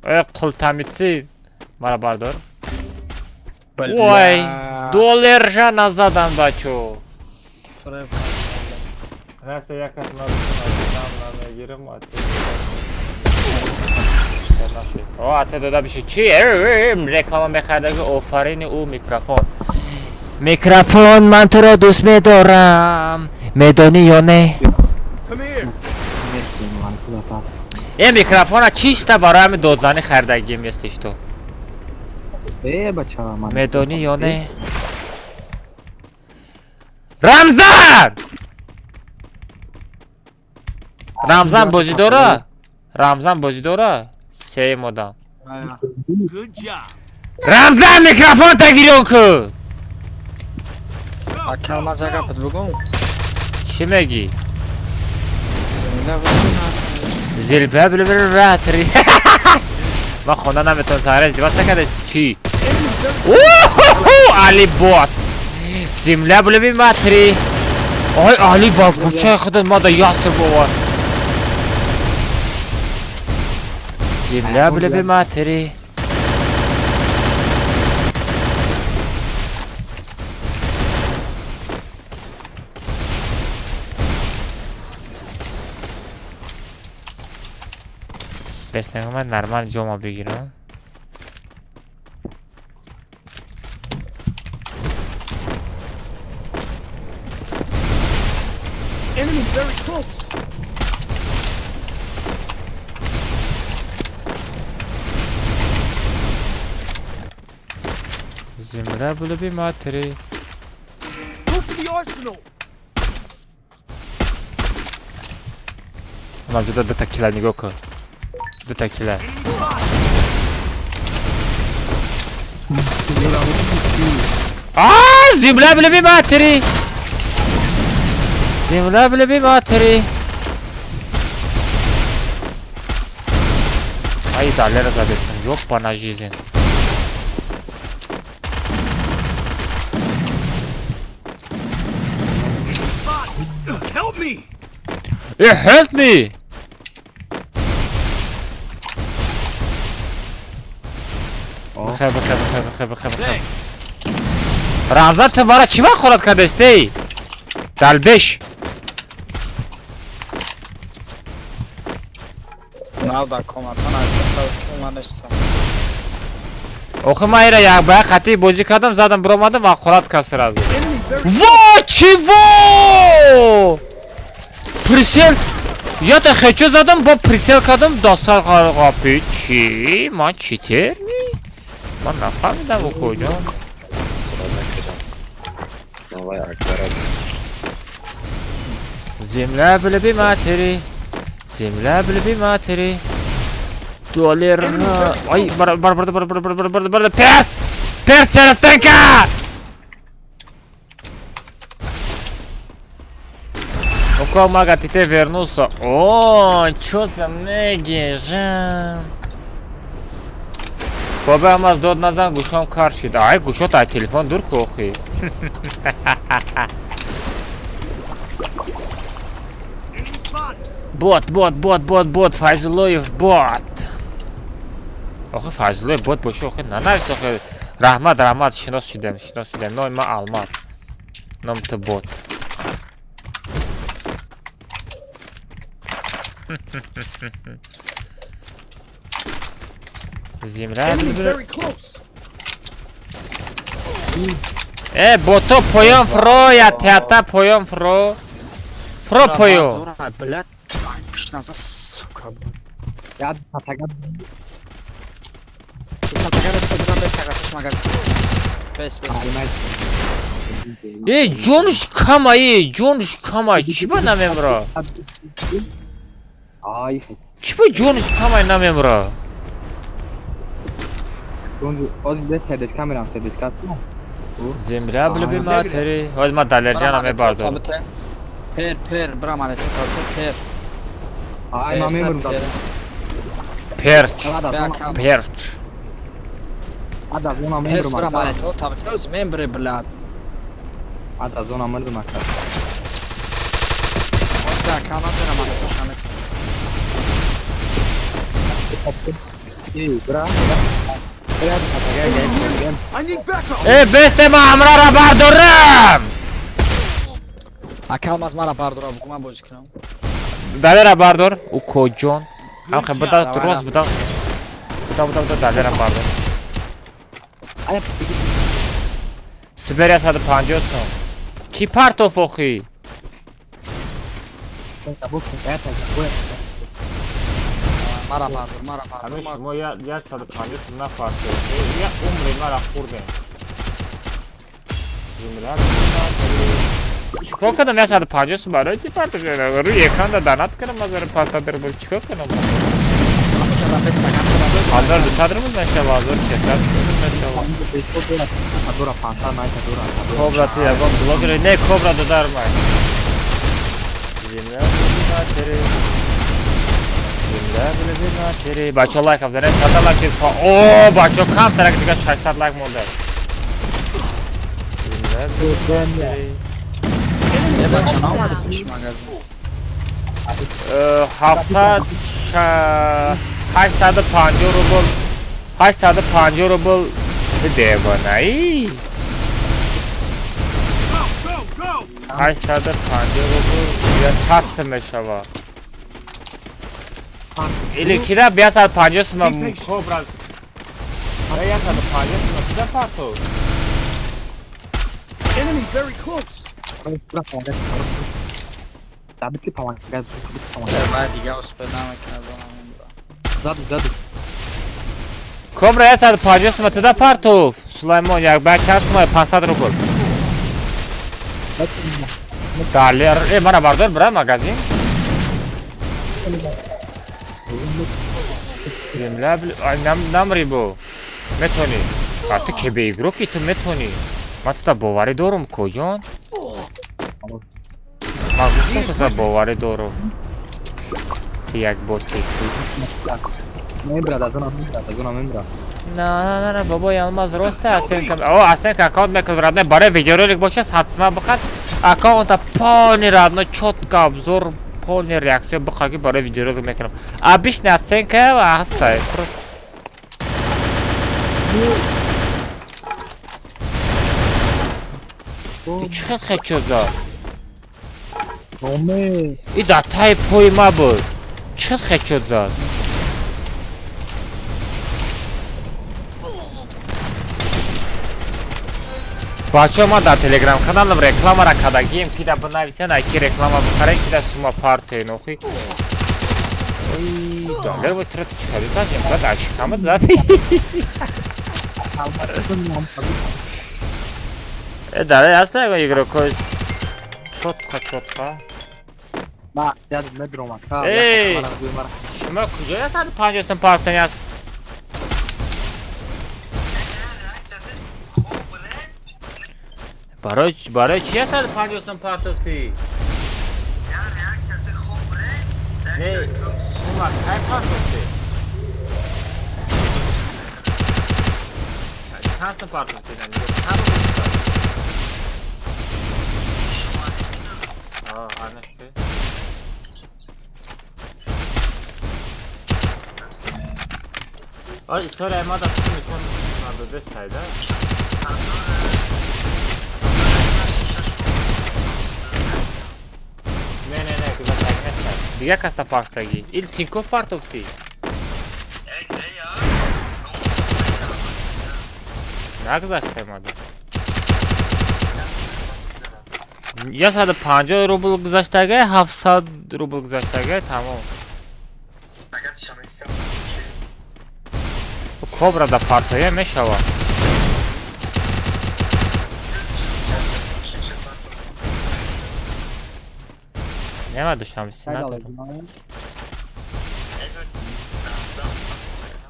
Э, қултамитси. Мара бардор. Вой, Доллержа назадан, бачо. Наста як кас намегирам. О, ате дода биши. Чи? Реклама мехардаги офарини ӯ микрофон. Микрофон, ман туро дӯст медорам. Медонӣ ё не? Come here. Э, микрофона чиста барои ҳамин додзанӣ хардагим естиш ту. Медонӣ ё не? Рамзан! Рамзан бозӣ дора? Рамзан бозӣ дора? Сеюм одам. Рамзан, микрофон тагирён ку. Ака Алмаз, як гапат бугум. Чӣ мегӣ? Земля блюби. Зилба блюби. Ман хонда наметавонам, саҳара издивоҷ накардасти чӣ? Али бот. Земля блюби матри. Ой, Али ба кучаи худат мада яср бовар. Земля блюби матри. Беснаго ман нормал ҷома бигирам. Enemy very close. Земля блюби матри. Move to the arsenal. Мавҷуда дута кила, нигоҳ кун. Дута кила. А, земля блюби матри. Земля блюби матри. Ай, далера задестам. Ёпана жизнь. Help me! Help me! Бихер, бихер, бихер, бихер, бихер, бихер. Рамзан, ту мара чӣ махорат кардастӣ? Далбеш. Нав дар коматан аз ман нестам. Охи ман ира як ба як хати бозӣ кардам, задам, биромадам ва хорат кард сразу. Во, чего? Прицел. Я-то хочу задам, бо прицел кардам, достар қапи. Чӣ? Ман читер ми? Ман нафаҳмидам, укоҷон. Земля блюби матери. Земля блюби матери. Доллар. Ай, бар бар бар бар бар бар бар бар пес! Пес через стенка! Ну-ка, мага, ты те вернулся. О, чё за меги, жан? Баба аз дод назан, гӯшам кар шид. Ай, гӯшот ай телефон дур ку охи. Бот, бот, бот, бот, бот, Файзуллоев бот. Охи Файзуллоев бот боши, охи нанавис охи. Раҳмат, раҳмат, шинос шидем, шинос шидем. Номи ман Алмаз. Номи ту бот. Земля. Enemy very close. Э, бото поён фро, я теата поён фро. Фро поён. Блядь, пишназа, сука. Я татага. Бес, бес. Э, ҷонш кама, э, ҷонш кама. Чӣ ба намемра? Ай, Чӣ ба ҷонш кама намемра? Оз бес сердечка мерам, сердечка. Земля блюби матери. Ҳоз ман Далерҷана мебардорам. Пер, пер, бра мането, пер. Ай, ман мемурам. Перч. Перч. Ада зона Пер, мемурам. бра мането, табтез мембре, блядь. Ада зона мемурам ака. Да, кана бра мането, шамет. Эй, бра. I need backup. Э, бесте, ман ҳамрара бардорам. Ака Алмаз, мара бардора, бугу ман бозӣ кунам. Далера бардор, укоҷон. Ҳамхе буда рост буда. Буда буда буда Далера бардор. Сиберия 150 сом. Ки партоф охи? Мара бардор, мара бардор. Ҳамин шумо я 150 сом нафартед. Я умри мара хӯрдем. Земля. Чикор кардам 150 сом барои чӣ партоф? Рӯи экран да донат кардам, мазара 500 рубл. Чикор кардам? 1200 рубл мешава, 1600 рубл мешава. Кобра ту ягон блогер не, кобра додар май. Земля матери. Земля блюби матери. Бачо лайк бзанед, 100 лайк чиз. О, бачо кам тарак дига 600 лайк монда. Земля блюби матери. Магазин. 700 850 рубл, 850 рубл девонаи. 850 рубл я 100 сум мешава. Или кира 150 сум кобра. 150 сум кида парту. Enemy very close. Баъд дига успед намекунад. Заду. Кобра 150 сум туда партуф. Сулаймон як ба чанд сум 500 рубл. Далер, мара бардор бра магазин. Земля ай намри бо. Метони. А ту ке игроки ту метони. Ман тута боварӣ дорум коҷон. Ман гуфтам тута боварӣ дорум. Ту як боти. Мембрад, аз онам мембрад, аз онам мембрад. На, на, на, на, бобо Ялмаз роста Асенка. О, Асенка аккаунт мекунад родной, барои видеоролик боша 100 сима бихар. Аккаунта полный родной, чётко обзор, полный реакция бихар ки барои видеоролик мекунам. Обычный Асенка ҳастай. Просто чӣ хел хечо зад? Оме. И дар таи пои ма буд. Чӣ хел хечо зад? Бачаҳо, ман дар телеграм каналам рекламара кардагием, ки да бинависен, ай ки реклама бихарен, ки да сума партоен охи. Ой, далер бо тира чӣ кардӣ зажем, брат, ай шикамат зад. Далер ҳаста ягон игрокои чётко чётко. Ма, яд медром ака. Эй! Шумо куҷо 150 сум партони аст? Барои чи 150 сум партофтӣ? Не, сума кай партофтӣ? Чанд сум партофтӣ? Чанд рубл? Анашки. Ой, история ма да сум нишон надодестай, да? Не, не, не, гузаштаг нестай. Дига каста партофтагӣ. Ил Тинькофф партофтӣ. Нагузаштай мада. 150 рубл гузаштага, 700 рубл гузаштага, тамом. Кобра да партоя мешава. Нема душамси надорам.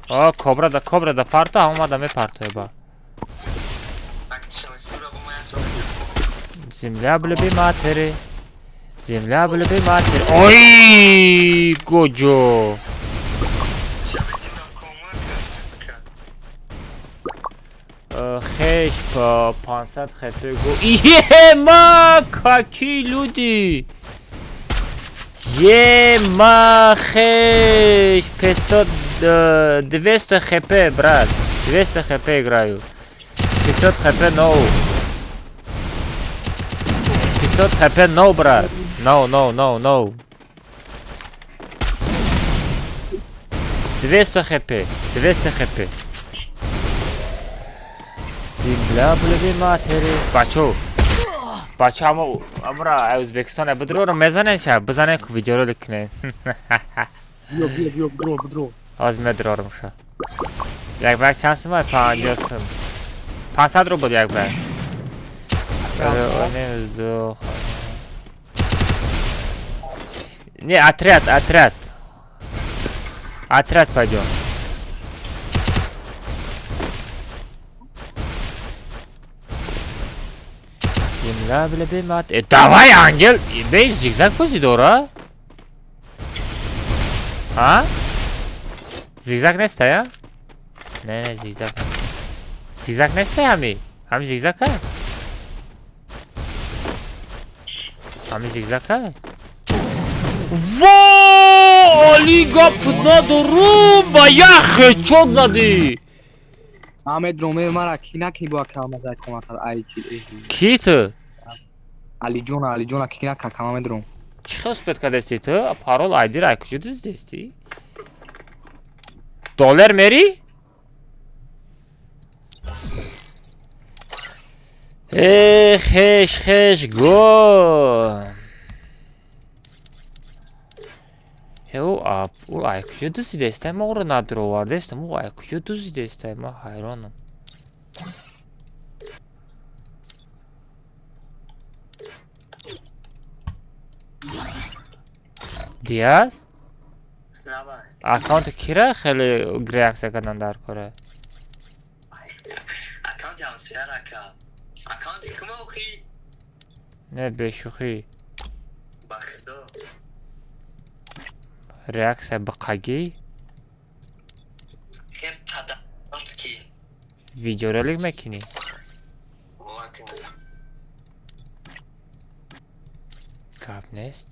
О, кобра да парто, а омада мепартоя ба. Земля блюби матери. Земля блюби матери. Ой, гоҷо. Хеш по 500 хп го. Ема, какие люди! Ема, хеш 500 200 хп, брат. 200 хп играю. 500 хп no. 500 хп no, брат. No, no, no, no. 200 хп, 200 хп. Земля блюби матери. Бачо. Бачо, амо амра Ӯзбекистон бидроро мезанен ша, бизанен ку видеоролик кунем. Биё, биё, биё, бидро, бидро. Ҳоз медрорам ша. Як бар чанд сум? 50 сум. 500 рубл як бар. Не, отряд, отряд. Отряд пойдем. Лаб-лаби мат. Э, давай, ангел, бей зигзаг бозӣ дора? А? Зигзаг неста, я? Не, не, зигзаг. Зигзаг неста ҳами? Ҳами зигзаг ка? Ҳами зигзаг ка? Во! Али гап надорум, ба як хечот задӣ. Ҳамед роме мара ки накни бо акамазай комата ай чи. Ки ту? Алиҷон, Алиҷон ки нака камамед ром. Чӣ хел успеть кардасти ту? Парол айдира ай куҷо дуздидасти? Доллар мери? Э, хеш, хеш, го. Э, ӯ ап, ӯ ай куҷо дуздидастай? Ма ӯро надуровардастам. Ӯ ай куҷо дуздидастай? Ма ҳайронам. Диас? Лаба. Аккаунти кира хеле реаксия кардан дар кора? Аккаунти ҳамсоя рака. Аккаунти кума охи? Не, бешӯхӣ. Ба худо. Реаксия биқагӣ? Хел падарат ки. Видеоролик мекунӣ? Ака. Гап нест.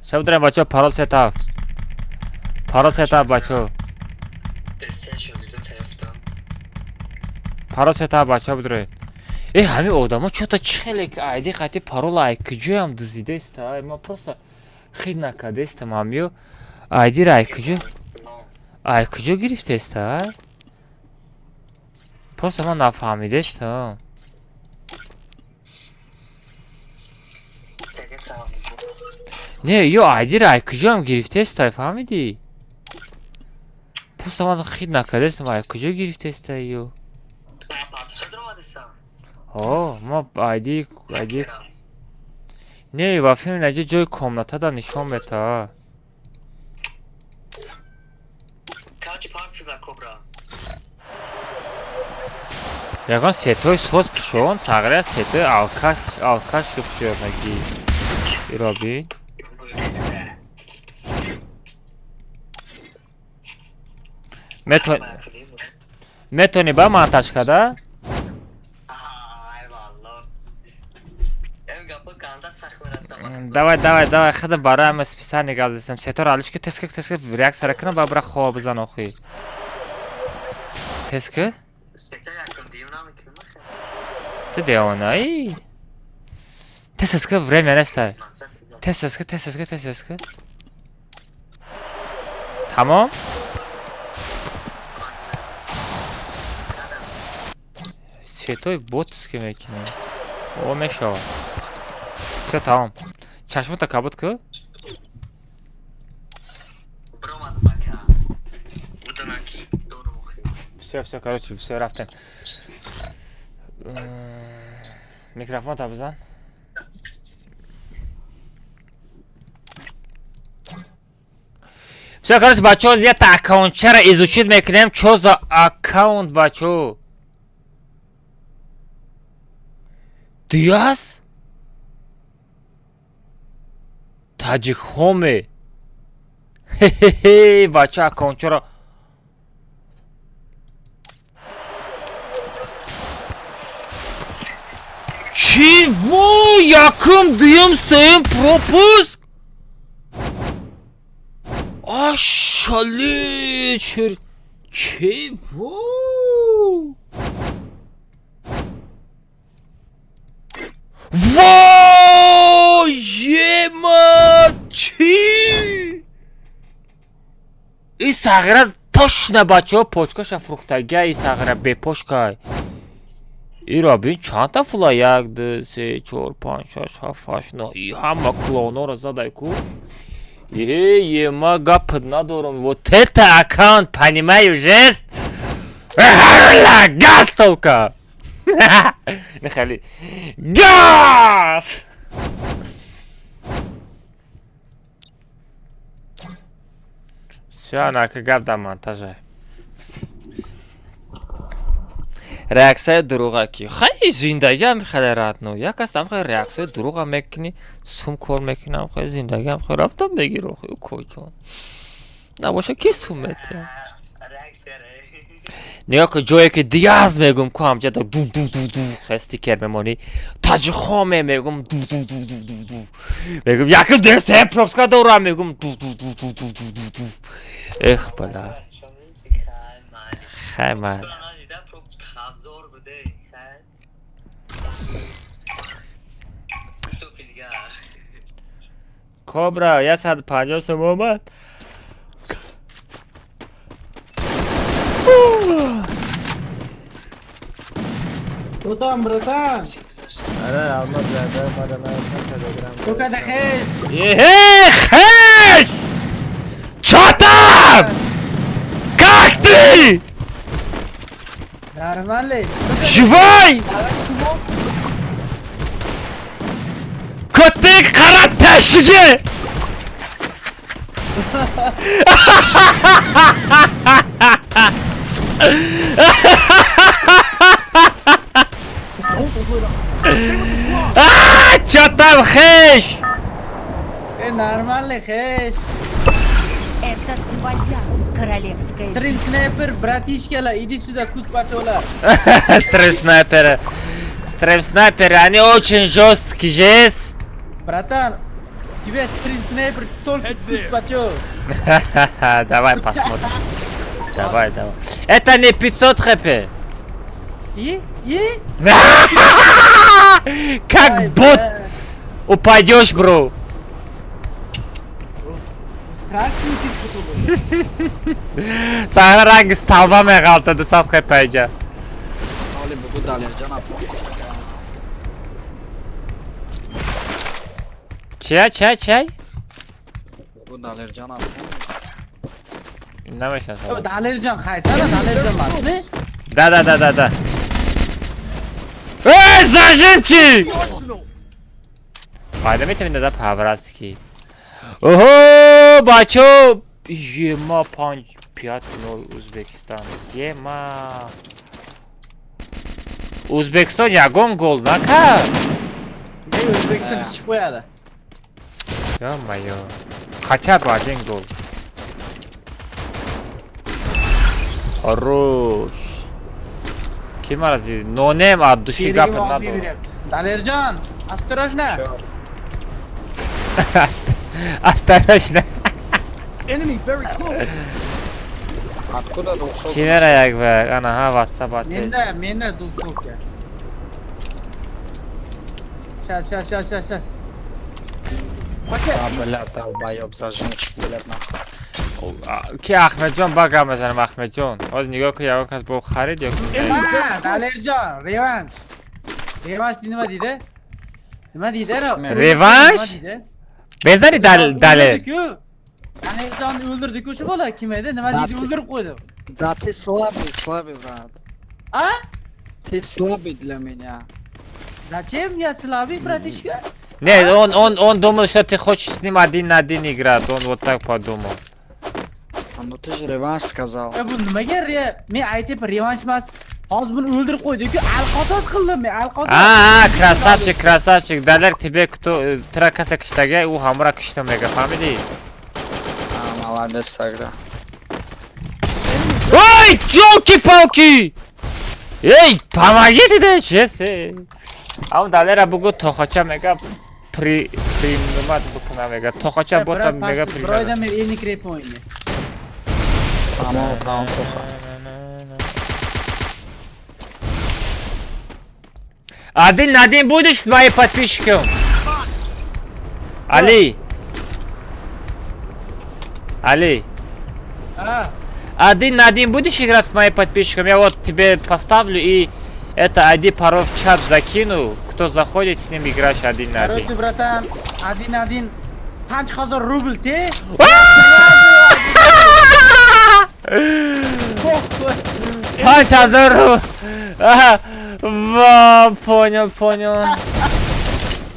Шаб бачаҳо, парол сетаф. Парол сетаф, бачаҳо. Се шогирдо таёфтам. Парол сетаф, бачаҳо, бидроед. Э, ҳамин одамо чото чӣ хеле ки айди қати парол ай куҷоям дуздидаста? Ай, ма просто хид накардастам ҳамиё. Айдира ай куҷо гирифтеста? Ай? Просто ман нафаҳмидастам. Не, ё айдира ай куҷоам гирифтеста, фаҳмидӣ? Просто ман хид накардастам, ай куҷо гирифтеста ё? О, ма айди не, ва филм наҷа ҷои комнатада нишон мета. Короче, парт кобра. Ягон сетои соз пушон, сағрия сетои алкаш, алкаш ки пушонаги. Иро бин. Метавонӣ ба монтаж карда? Ай валло. Эм гапо ганда сахт мерасам. Давай, давай, давай, худа барои ма списание гап застам. Сетора алиш ки, тез ки, тез ки, реаксияра кунам, ба бира хоб бизан охи. Тез ки? Сета якум дим намекунам. Ту девонаи? Тез ки, время неста. Тез ки, тез ки, тез ки. Тамом? Сетои ботс ки мекунӣ. О, мешавад. Всё, тамом. Чашмота кабуд ку? Бромад бака. Будана ки дорум охи. Всё, всё, короче, всё, рафтем. Микрофонта бизан. Всё, короче, бачаҳо, зията аккаунтчара изучить мекунем. Чо за аккаунт, бачаҳо? Диас? Таҷикхоме. Хе-хе-хе, бача, аккаунтчара чӣ? Во, якум, дуюм, сеюм пропуск. Ашали чер чево? Во, ема, чӣ? И сағира точно, бачаҳо, почкаша фурӯхтагия, и сағира бепошкай. Иро бин, чандта фула: як, ду, се, чор, панҷ, шаш, ҳафт, ҳашт, нӯҳ. И ҳама клонҳоро задай ку. Е, ема, гап надорам. Вот это аккаунт, понимаю, жест. Газ только. Нехали. Газ! Всё, анака гап дар монтажа. Реаксияи дурӯға ки хай зиндагиам хеле родной, як аст, хай реаксияи дурӯға мекунӣ, сум кор мекунам, хай зиндагиам хай рафтам бегир. Охи, укоҷон, набоша, ки сум метиҳам? Реаксия. Нигоҳ кун, ҷое ки Диаз мегум ку, ҳамҷа ду ду ду ду хай стикер мемонӣ, таҷихоме мегум, ду ду ду ду ду ду мегум, якум десе пропуска дорам, мегум, ду ду ду ду ду ду ду ду. Эх, бала, хай ман. Ҳазор буде, хай. Что филга? Кобра 150 сом омад. Кто там, братан? Аре, Алмаз бародар омада, ман телеграм. Только дахеш. Эх, хей! Чё там? Как ты? Нормально. Живой? Ko'ting qara tashiga! Stay with the squad. А, чё там, хеш? Э, нормально, хеш. Это твоя королевская Стрим снайпер, братишка, иди сюда, кус пачола. Стрим снайперы. Стрим снайперы, они очень жесткий жест. Братан, тебе стрим снайпер только Head кус there. пачо. Давай посмотрим. Давай, давай. Это не 500 хп. И? И? Как Ай, бот бля. упадешь, бро. Страшный ты футбол. Сахна ранги столба меғалтад 200 хп иҷа. Оли, бугу Далерҷон. Чия, чия, чай? Бугу Далерҷон. Намешнасам. Далерҷон, хайсана Далерҷон масми? Да, да, да, да, да. Эй, зажимчик! The arsenal. Файда метавонӣ дада по-братски. Оҳо, бачо! Ема, 5-5-0 Узбекистон. Ема. Узбекистон ягон гол накард. Ey, O'zbekiston chiqib qo'yadi. Ё-моё. Хотя бы один гол. Хорош. Ким арази? Нонем от души Sherigim гапи og'ziga надо. beryapti. Dalerjon, осторожно. Осторожно. Enemy very close. Откуда 200? Кинера як бер. Ана ха WhatsApp ати. Menda, menda двухсотка. Сейчас, сейчас, сейчас, сейчас, сейчас. А, бля, долбоёб, зажимчик, блядь, нахуй. Ки Ахмедҷон, ба гап мезанем, Ахмедҷон. Ҳозир нигоҳ кун, ягон кас бо харид ё ки не. Ha, Dalerjon, revansh. Revansh nima deydi? Nima deydi? Revansh? Nima deydi? Безари дале. O'ldirdi-ku. Dalerjonni o'ldirdi-ku shu bola. Kim edi? Nima deydi? O'ldirib qo'ydi. Да ты слабый, слабый, брат. А? Ты слабый для меня. Зачем я слабый, братишка? Не, он думал, что ты хочешь с ним один на один играть. Он вот так подумал. А ну ты же реванш сказал. E, bu nimaga men aytyapman, revansh emas. Hozir buni o'ldirib qo'ydi-ku, alqotot qildim men, alqotot. А, а, красавчик, красавчик. Далер тебе кто тра каса киштага, ӯ ҳамра кишта мега, фаҳмидӣ? А, молодец тогда. Ой, ёлки-палки! Эй, помогите, да, честно. А он Далера бугу тохача мега при принимать букна мега. Тохача бота мега Bir oydan принимать. beri endi kiryapman o'yinga. Tamam, tamam, тоха. Один на один будешь с моим подписчиком? Али. Али. Ha. Один на один будешь играть с моим подписчиком? Я вот тебе поставлю и это ID, пароль в чат закину. Кто заходит, с ним играешь один на один. Короче, братан, один один 5000 рубль те. 5000 рубль. Ага. Ва, понял, понял.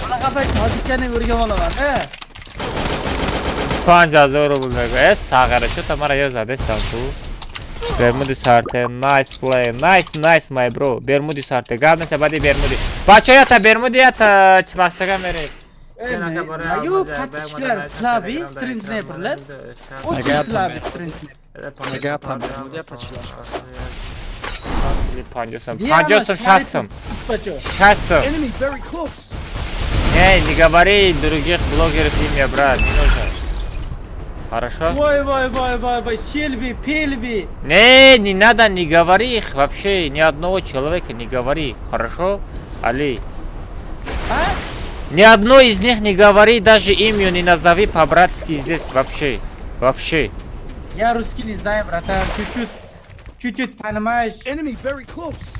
Bunaqa payt tojikchani o'rganib olaman, e. 5000 рубл мегӯ. Э, сағара, чё та мара ё задестам ту? Бермуди сарте, nice play, nice, nice, my bro. Бермуди сарте, гап неста баъди Бермуди. Бача, ята Бермуди, ята чилаштага мерем. Ю подписчиклар слабый, стрим снайперлар. Очень слабый стрим снайпер. Ага, там Бермуди ята чилашка. 50 сом, 50 сом, 60 сом. 60 сом. Enemy very close. Не, не говори других блогеров имя, брат, не нужно. Хорошо? Voy voy voy voy voy, Shelby, Pelbi. Не, не надо, не говори их вообще, ни одного человека не говори. Хорошо? Али. А? Ни одной из них не говори, даже имя не назови по-братски здесь вообще. Вообще. Я русский не знаю, братан, чуть-чуть, чуть-чуть понимаешь. Enemy very close.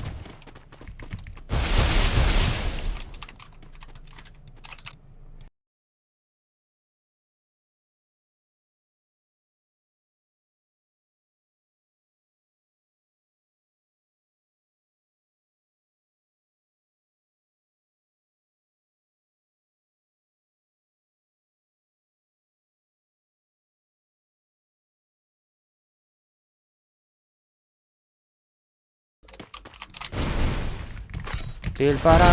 Дилбарам,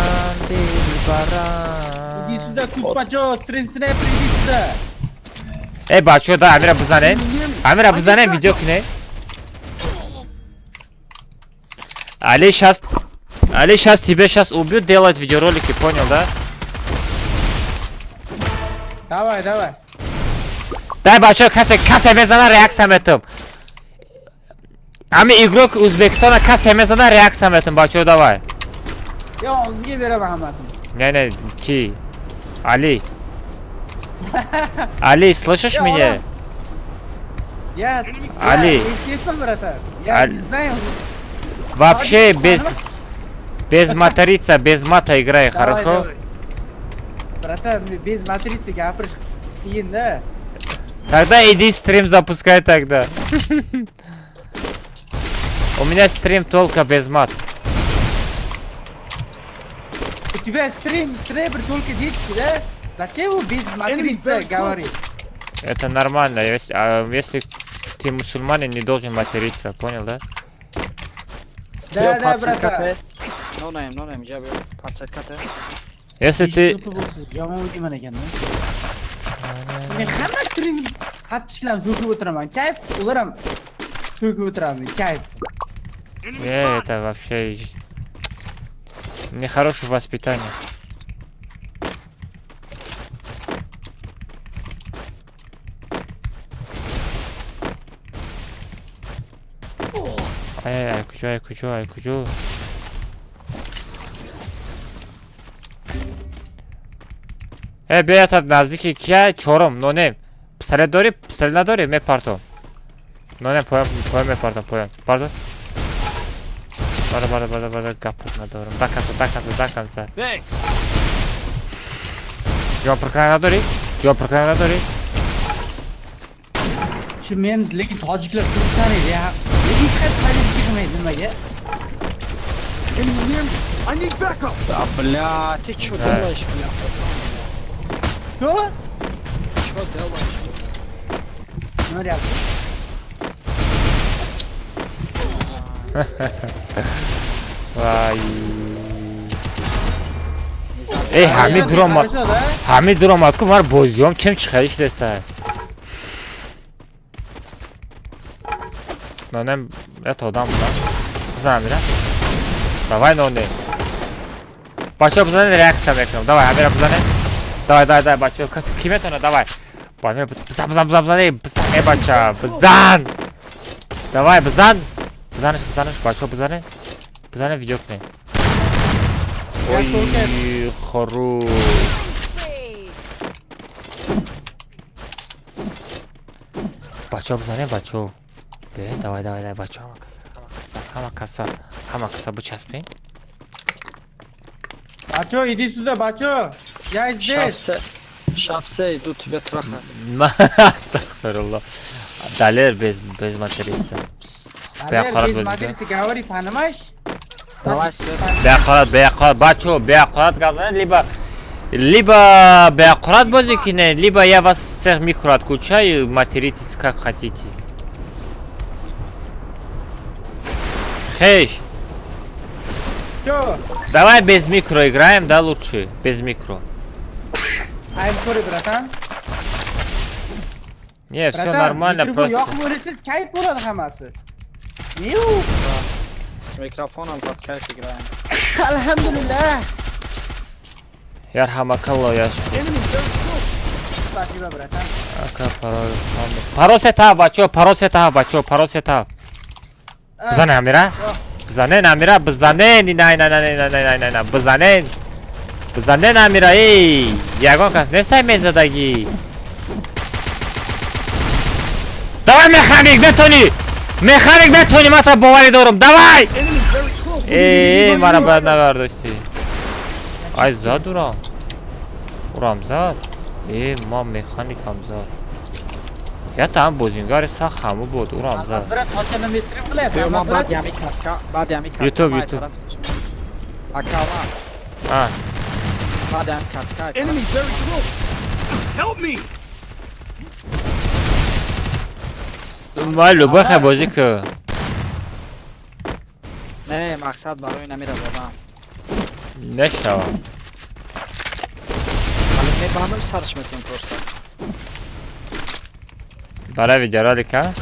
дилбарам. Иди сюда, Кузьмачо, стрим снайпер, иди сюда. Эй, бачо, да, Амира бизанем. Амира бизанем, видео кунем. Али сейчас, Али сейчас тебе сейчас убьют делать видеоролики, понял, да? Давай, давай. Дай, бачо, касе, касе мезана реакция метум. Ами игрок Узбекистона касе мезана реакция метум, бачо, давай. Я og'ziga beraman hammasini. Не, не, ки. Али. Али, слышишь Я меня? Я Али. Естественно, братан. Я не знаю. Вообще без материться, без мата играй, Давай, хорошо? давай. Братан, без матрицы gapirish qiyin-da. Тогда иди стрим запускай тогда. У меня стрим только без мат. У тебя стрим, снайпер только детский, да? Зачем вы без Enemy матрицы very говорит? close. Это нормально, если, если ты мусульманин, не должен материться, понял, да? Да, да, братан. Нонем, нонем, я б подсадкате. Если ты... Yomon o'ynaman ekanda. Men hamma stream подписчикlarni so'kib o'tiraman. Kayf, ular ham so'kib o'tiraman. Kayf. Не, это вообще нехорошее воспитание. Ай, ай, куҷо, ай, куҷо, ай, куҷо? Э, биё наздики кия чорум, нонем. Пистолет дорӣ? Пистолет надорӣ? Мепартом. Нонем, поён, поён мепартом, поён. Партом. Бара, бара, бара, бара, гапот надорам. До конца, до конца, до конца. Thanks. Ҷон пуркана надорӣ? Ҷон пуркана надорӣ? Shu men lekin tojiklar ko'p taniydi ya. Lekin hech qaysi подписчик qilmaydi nimaga? Enemy near me. I need backup. Да, бля, ты чё Да. делаешь, бля? Shu? Чё делаешь? Nima deyapti? Вай. Не знаю. Эй, ҳами дуромад. Хорошо, да? Ҳами дуромад ку мар бозиём чем чихелиш деста. Нонем, это одам буда. Бизан Амира. Давай, нонем. Бачо бизанед реакция мекунам. Давай, Амира бизанед. Давай, давай, давай, бачо. Каси ки метавонад? Давай. Ба Амира бизан, бизан, бизан, бизан, эй, бизан, эй, бача, бизан. Давай, бизан. Бизанеш, бизанеш, бачо бизанед. Бизанед видео кунед. Ой, хорош. Бачо бизанед, бачо. Бе, давай, давай, давай, бачо, ҳама каса, ҳама каса, ҳама каса бичаспем. Бачо, иди сюда, бачо. Я здесь. Шабсе, шабсе, иду тебе трахать. Астағфируллоҳ. Далер без материться. Далер, Беақорат без бозӣ. матрицы говори, понимаешь? Давай, свет. Беақорат, беақорат, бачо, беақорат гап занед, либо Либо беаккурат бозӣ кине, либо я вас всех микро отключаю, материтесь как хотите. Хеш. Чё? Давай без микро играем, да, лучше? Без микро. I'm sorry, братан. Не, все Братан, нормально, mikrofon просто. yoqib o'ynaysiz, kayf bo'ladi hammasi. Ne u? С микрофоном под кайф играем. Alhamdulillah. Ярҳамакалло, яш. Enemy very close. Спасибо, братан. Ака парол. Парол сета, бачо, парол сета, бачо, парол сета. Бизане, Амира? Бизанен, Амира, бизанен, ина, ина, ина, ина, ина, ина, ина, бизанен. Бизанен, Амира, эй! Ягон кас нестай мезадагӣ. Давай, механик, метони! Механик, метони, ман та боварӣ дорам. Давай! Enemy very close. Эй, мара бояд набардошти. Ай, зад урам. Урам зад. Э, ман механикам зад. Я там бозингари сахт ҳаму буд, урам зад. Брат, qochanda men stream qilyapman. Ё, ман Брат, баъди ҳами катка, баъди ҳами катка. YouTube, ман YouTube. Ака, ман А, баъди ҳами катка. Enemy very close. Help me. ман любой хай бозӣ ку. Не, мақсад барои намира задам. Нешава. Вале мебандам, сарш метем просто. Барои видеоролика?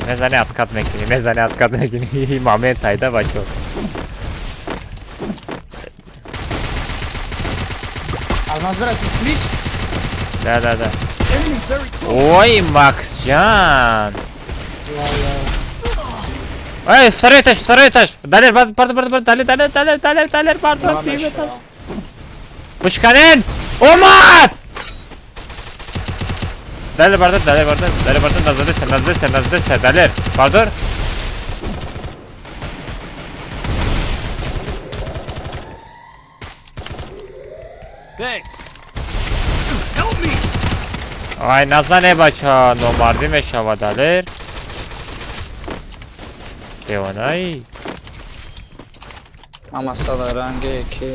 Мезани, откат мекунӣ, мезани, откат мекунӣ. Момент айда, бачо. Алмаз, брат, ты спишь? Да, да, да. Enemy very close. Ой, Максҷан. Эй, второй этаж, второй этаж. Далер, пардон, пардон, пардон, Далер, Далер, Далер, Далер, Далер, пардон, первый этаж. Бушканен! Омад! Далер, пардон, Далер, пардон, Далер, пардон, наздеса, наздеса, наздеса, Далер, пардон. Thanks. Help me. Ай, назане, бача, номардӣ мешава, Далер. Девонаи. Ама сада ранге ки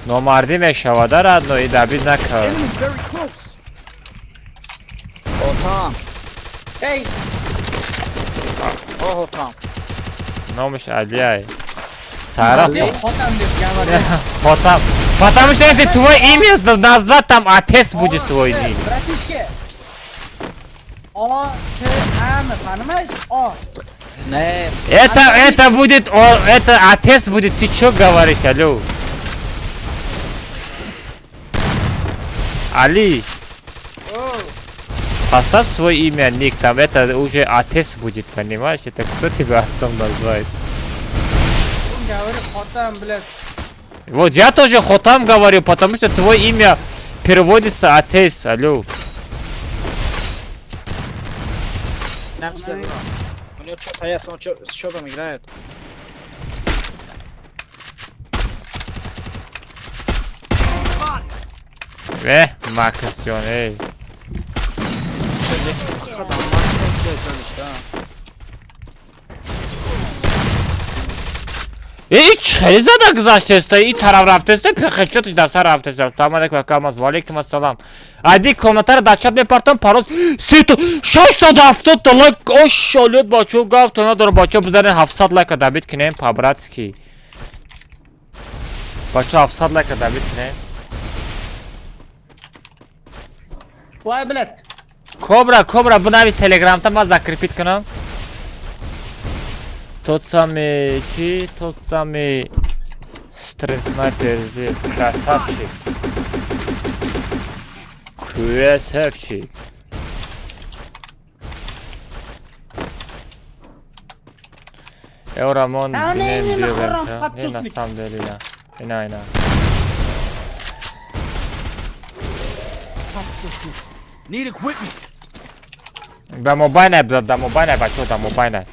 Номардӣ мешава, да, родной, добить накар. Enemy very close. Отам, Ey, о отам. Номаш Алияй. Сара. Xotam deb говорю. Хотам. Потому что если твое имя назвать, там отец будет твой ник. Братишка. O T A mi, понимаешь? O. Не, Это будет, о, это отец будет, ты чё говоришь, алло? Али, поставь свое имя, ник, там это уже отец будет, понимаешь? Это кто тебя отцом называет? Он говорит, Xotam, блядь. Вот я тоже Хотам говорю, потому что твое имя переводится отец, алло. Нам все. У него что-то есть, он чё, с чётом играет. Э, Макс, эй. Фақат Макс ки да. Эй, хеле зада гузаштеста, и тараф рафтеста, пехечотиш дар сар рафтеста. Салом алейкум, акамаз, ва алейкум ассалам. Айди комнатаро дар чат мепартам, пароз сето 670 та лайк, ошолют, бачо, гап то надорам, бачо, бизанед 700 лайка добить кинем по-братски. Бачо, 700 лайка добить кинем. Voy, блядь. Кобра, Кобра, бинавис телеграмта, ман закрепить кунам. Тот самый чи, тот самый стрим снайпер здесь, красавчик. Красавчик. Эурамон, А, не, бинем, не, биёгем, нахарам, ча? Не, на подтусник. самом деле, ина. Ина, ина. Need equipment. Да мобайна, да мобайна, бачо, да мобайна.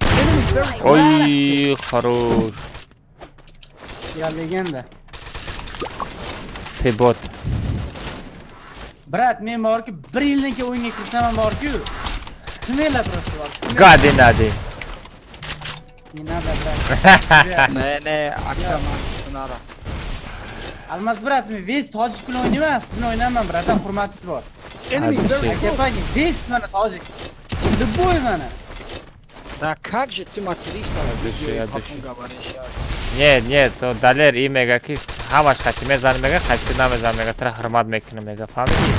Enemy very close. Ой, хорош. Я легенда. Ты бот. Брат, men borki, bir yildan keyin o'yinga kirsam ham borku. Смело просто. Гадина ты. Не надо, брат. Не, не, ака, надо. Алмаз, брат, men весь tojik bilan o'ynayman, siz bilan o'ynayman, братан, hurmatingiz bor. Aka, весь mana tojik. Любой mana. Да как же ты материшься? От души. Нет, нет, то Далер и мега ки ҳамаш хати мезанам мега, хати намезанам мега, тра ҳурмат мекунам мега, фаҳмидӣ?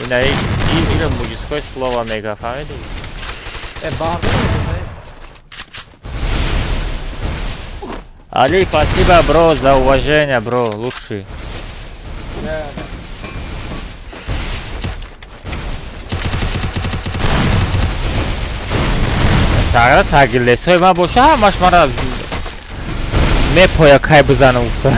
Ина ин мужское слово мега, фаҳмидӣ? Али, спасибо, бро, за уважение, бро, лучший. Да, да. Сагра сагилесой ма боша, ҳамаш мара мепоя кай бизанам гуфта.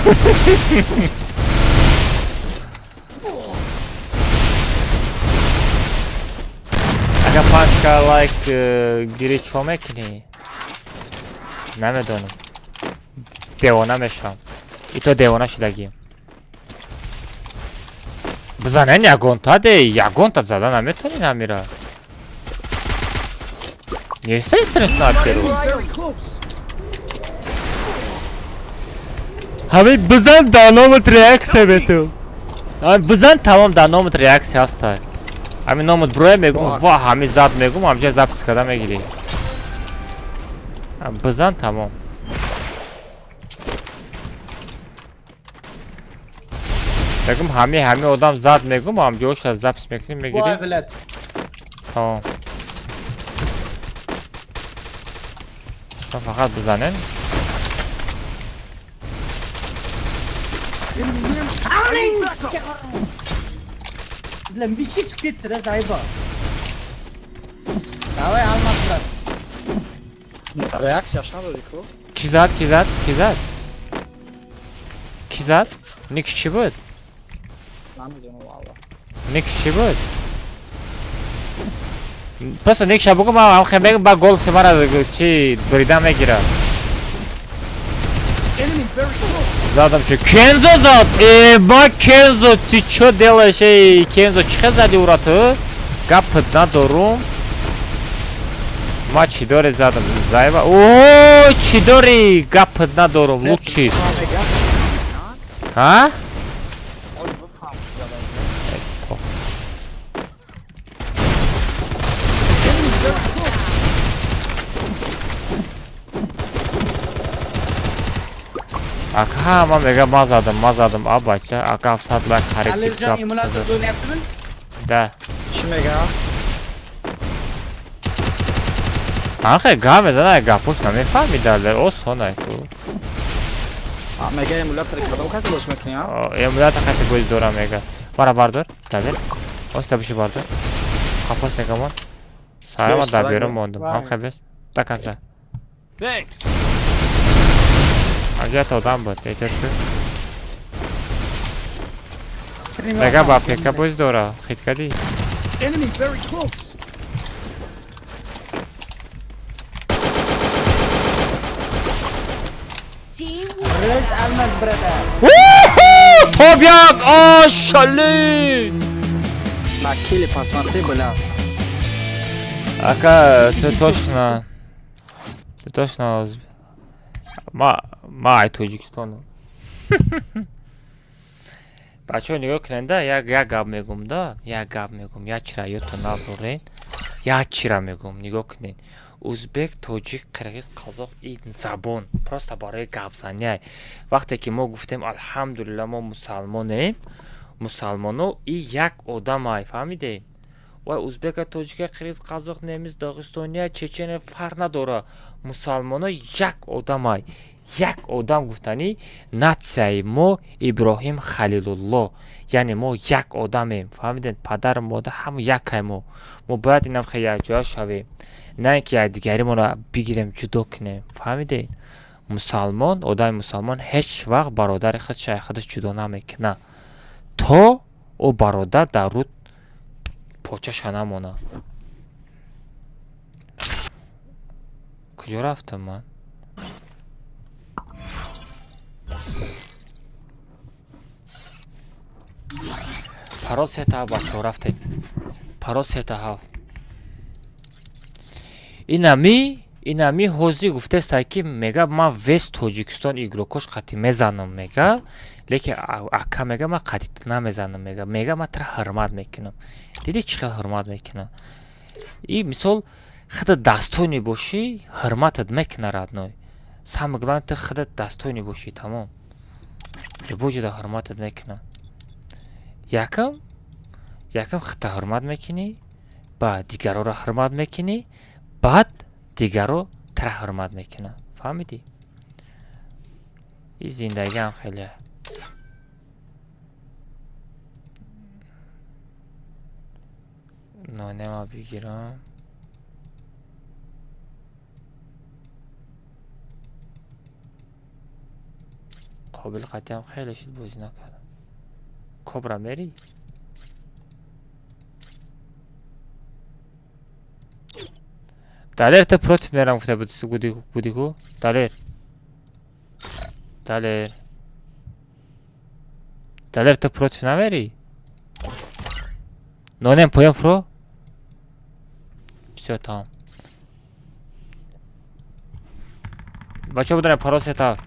Агар 5к лайк гирӣ чо мекунӣ? Намедонам. Девона мешавам. И то девона шудагим. Бизанен ягонта де, ягонта зада наметонӣ намира. Неста стресс снайперу. Ҳамин бизан дар номат реаксия бету. Ҳамин бизан тамом дар номат реаксия ҳаста. Ҳамин номат броя мегум, ва ҳамин зад мегум, ҳамҷа запись карда мегирӣ. Бизан тамом. Мегум ҳами одам зад мегум, ҳамҷоша запись мекунӣ мегирӣ. Тамом. Фақат бизанен. Bilan beshga chiqib ketdi-da, zaybo. Давай, Алмаз брат. Реаксияш надоди-ку? Ки зад, ки зад, ки зад? Ки зад? Ник чӣ буд? Намедонам валло. Ник чӣ буд? Просто ник ша бугу, ман ҳам мегум, ба гол мара чи бурида мегирад. Задам чӣ? Кензо зад! Э, ма Кензо, ты чё делаешь, эй? Кензо, чӣ хел зади ура ту? Гап надорум. Ма чӣ дори задам? Зайва. О, чӣ дори? Гап надорум, лучший. А? Ака, ман мега ма задам, ма задам, а бача, ака 700 лайк харид Алирjon emulyator o'ynayaptimi? Да. Чӣ мега? Ахе, гап мезана, гапош намефаҳми Далер, осон ай ку. А мега эмулятори кадом кати боз мекунӣ, а? Эмулятор хати боз дорам мега. Мара бардор, Далер. Оста биши бардор. Қафас негамон. Сарама дар берун мондум. Ҳам хебес. До конца. Thanks. Анҷа одам буд, эҳтиёт кун. Мега ба пека боз дора, хит кардӣ? Enemy very close. Rich Almaz brother. Топ як! О, шалид! На кили посмотри, бля. Ака, ты точно... Ты точно... Ма ай Тоҷикистону. Бачаҳо нигоҳ кунед, да, як гап мегум, да, як гап мегум, як чира ёдтон набурен, як чира мегум, нигоҳ кунед. Узбек, тоҷик, қирғиз, қазоқ ин забон просто барои гапзаниай. Вақте ки мо гуфтем алҳамдулилла мо мусалмонем, мусалмоно и як одамай, фаҳмидед? Вай узбека, тоҷика, қирғиз, қазоқ, немис, дағистония, чечена фарқ надора. Мусалмоно як одамай. Як одам гуфтанӣ натсияи мо Иброҳим Халилулло. Яъне мо як одамем. Фаҳмидед? Падару модар ҳама якай мо. Мо бояд инам хеле якҷоя шавем. На ин ки якдигаримонро бигирем, ҷудо кунем. Фаҳмидед? Мусалмон, одами мусалмон ҳеҷ вақт бародари худша аз худаш ҷудо намекунад. То ӯ бародар дар рӯ почаша намонад. Куҷо рафтам ман? Парол 3 7 бачаҳо рафтед. Парол 3 7. Инами ҳозир гуфтеста, ки мега, ман весь Тоҷикистон игрокош қати мезанам, мега, лекин ака, мега, ман қати намезанам, мега, ман тра ҳурмат мекунам. Диди, чӣ хел ҳурмат мекунам? И мисол, худат достойный бошӣ, ҳурматат мекуна, родной. Самое главное, ту худат достойный бошӣ, тамом, любой ҷода ҳурматат мекуна. Якам худта ҳурмат мекунӣ, баъд дигарора ҳурмат мекунӣ, баъд дигаро тра ҳурмат мекунад. Фаҳмидӣ? И зиндагиам хеле нонема бигирам. Қобил қатиам хеле шуд, бозӣ накардам. Кобра мерӣ? Далер, ту против мерам гуфта буди ку? Далер, Далер, Далер, ту против намерӣ? Нонем поён фуро. Всё, тамом, бачаҳо, бударем паро сетав.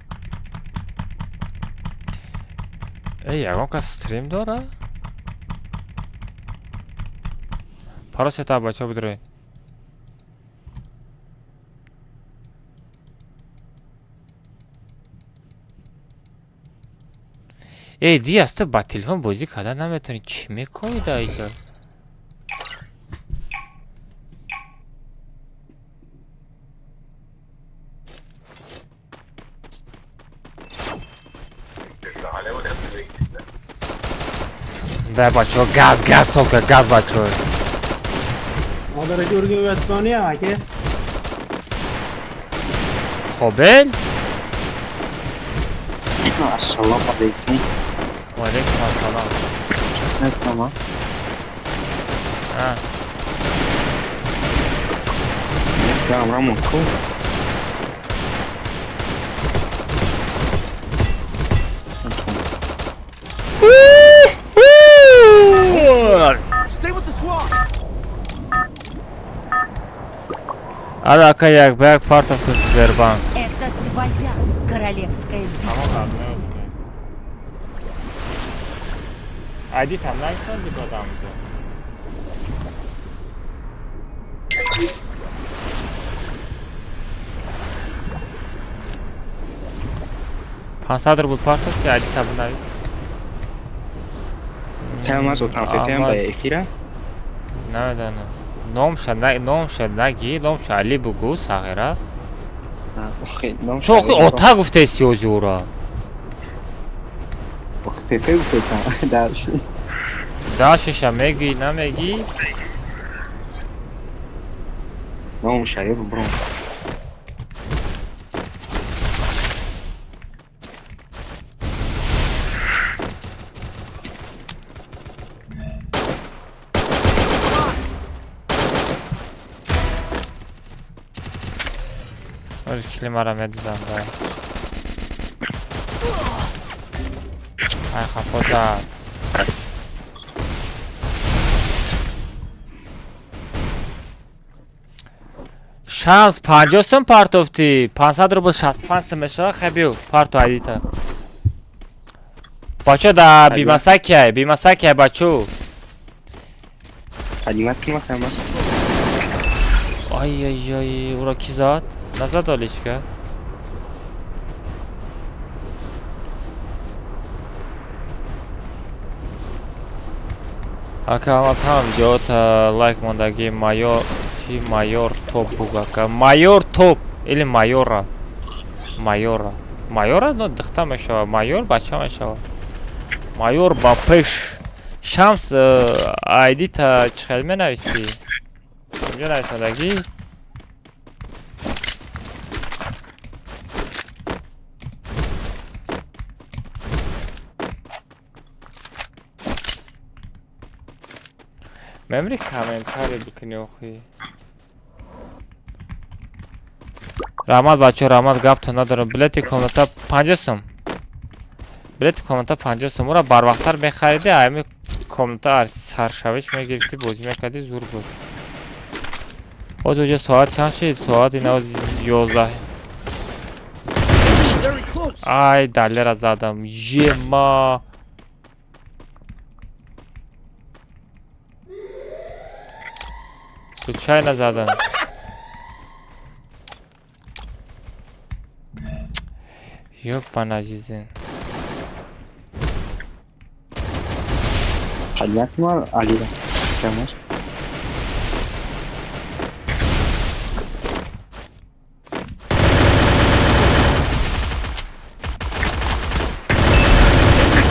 Эй, ягон кас стрим дора? Паро сетав, бачаҳо, бударем. Эй, Диас, ту ба телефон бозӣ карда наметавонӣ, чӣ мекунӣ дар иҷо? Да, бачаҳо, газ, газ, только газ, бачаҳо. Hozir aka, o'rganyapti ham, aka. Қобил. Assalomu alaykum. Ва алайкум ассалом. Tamam. А. Tamam, ку. Stay with the squad. Ара, ака, як ба як партофту Сбербанк. Это твоя королевская битва. Айди там нависонди бадамҷо. 500 рубл партофти, айди там навис. Тамам, аз отам фефем ба эфира. Намедонам. Номша, номша наги, номша Али бугу, сағира. Охи, ном. Ту охи ота гуфтести ози ура. Охи, фефе гуфтесам. Дальше. Дашиша мегӣ, намегӣ? Номша, я бро. Ози килимара медизам да. Ай, хафо зад. Шанс 50 сум партофтӣ. 500 рубл 65 сум мешава. Хай, биё, парто айдита. Бачо, да бимасакияй, бимасакияй, бачо. Поднимать килма хамас. Ай, ай, ай, ура ки зад? Назад олишка. Ака, аз ҳама видеота лайк мондагӣ, майор чи, майор топ буг, ака. Майор топ или майора? Майора. Майора, но дихта мешава, майор бача мешава. Майор ба пеш. Шамс, айдита чӣ хел менависӣ? Инҷо нависандагӣ? Мемри комментарий бикунӣ охи. Раҳмат, бачаҳо, раҳмат, гаптон надорам. Билети комната 50 сум. Билети комната 50 сум. Ура барвақттар мехариди, ами комната саршавиш мегирифтӣ, бозӣ мекардӣ, зур буд. Ҳозир уҷа соат чанд шид? Соат ина 11. Very close. Ай, Далера задам. Ема. Случайно задам. Ёбана жизнь. Ҳалият ма Алира. Камаш.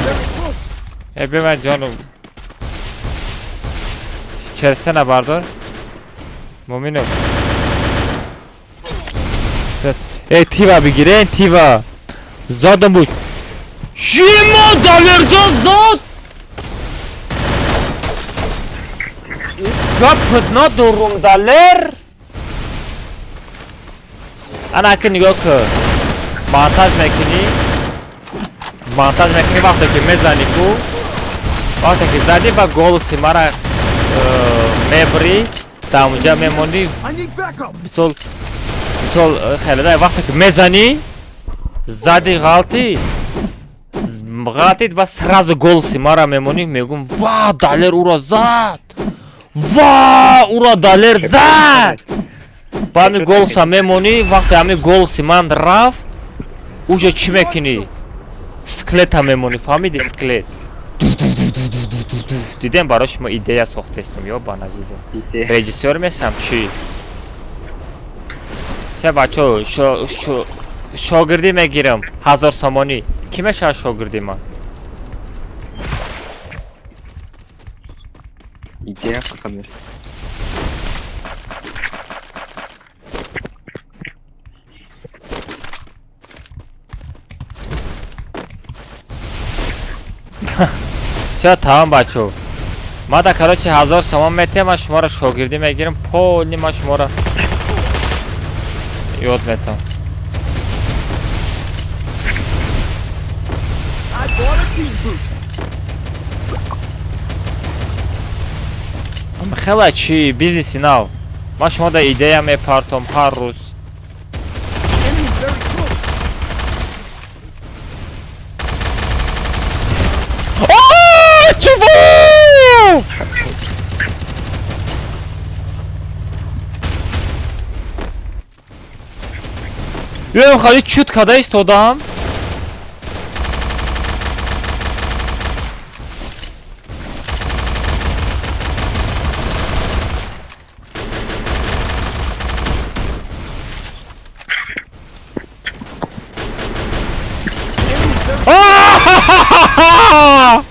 Very close. Э, беман ҷону. Черсена бардор. Муминов. Э, тива бигир, э, тива. Задам буд. Ема, Далерҷон зад! Гапт надорум, Далер. Ана аки нигоҳ кун. Монтаж мекунӣ? Монтаж мекунӣ вақте ки мезанӣ ку? Вақте ки задӣ ва голоси мара мебрӣ, дар онҷа мемонӣ. I need backup. Мисол, хеле да, вақте ки мезанӣ, зади, ғалтӣ, ғалтид ва сразу голоси мара мемонӣ, мегӯм: «Ва, Далер уро зад! Ва, уро Далер зад!» Ба ҳамин голоса мемонӣ, вақте ҳамин голоси ман рафт, уҷа чӣ мекунӣ? Скелета мемонӣ, фаҳмиди? Скелет. Дидем, барои шумо идея сохтестум, ёбана жизнь. Режиссёр месам чӣ? Се бачо, шогирдӣ мегирам, 1000 сомонӣ. Кӣ мешавад шогирди ман? Идея фақат нест. Всё, тамом, бачо. Мада, короче, 1000 сомон метиҳам, ман шуморо шогирдӣ мегирам, полный ман шуморо ёд метам. I bought a team boost. Хела чӣ бизнеси нав. Ман шумо да идея мепартом ҳар рӯз. Enemy very close. Чего? Ём хали чут када истодам. Enemy very Ah!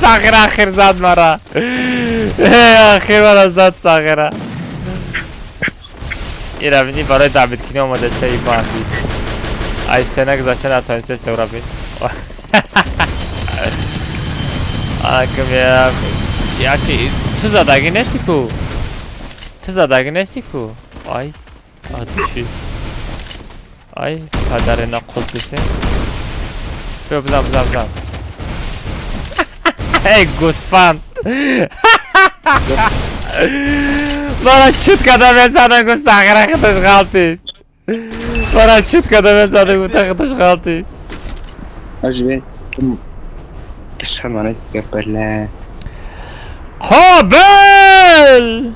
Сағира ахир зад мара. Ахир мара зад Сағира. Ира бини, барои дабиткунӣ омадаста и бандит. Ай стена гузашта натонистаста ура бин. Акм яки ту задагӣ нести ку? Ту задагӣ нести ку? Ай, атуши. Ай, падари нақулбиси. Биё, бизан, бизан, бизан. Эй, гӯспанд. Мара чут када мезанам, гуфт, Сағира худаш ғалтид. Мара чут када мезанам, гуфта, худаш ғалтид. Ажбе. Шамана гапала. Қобил!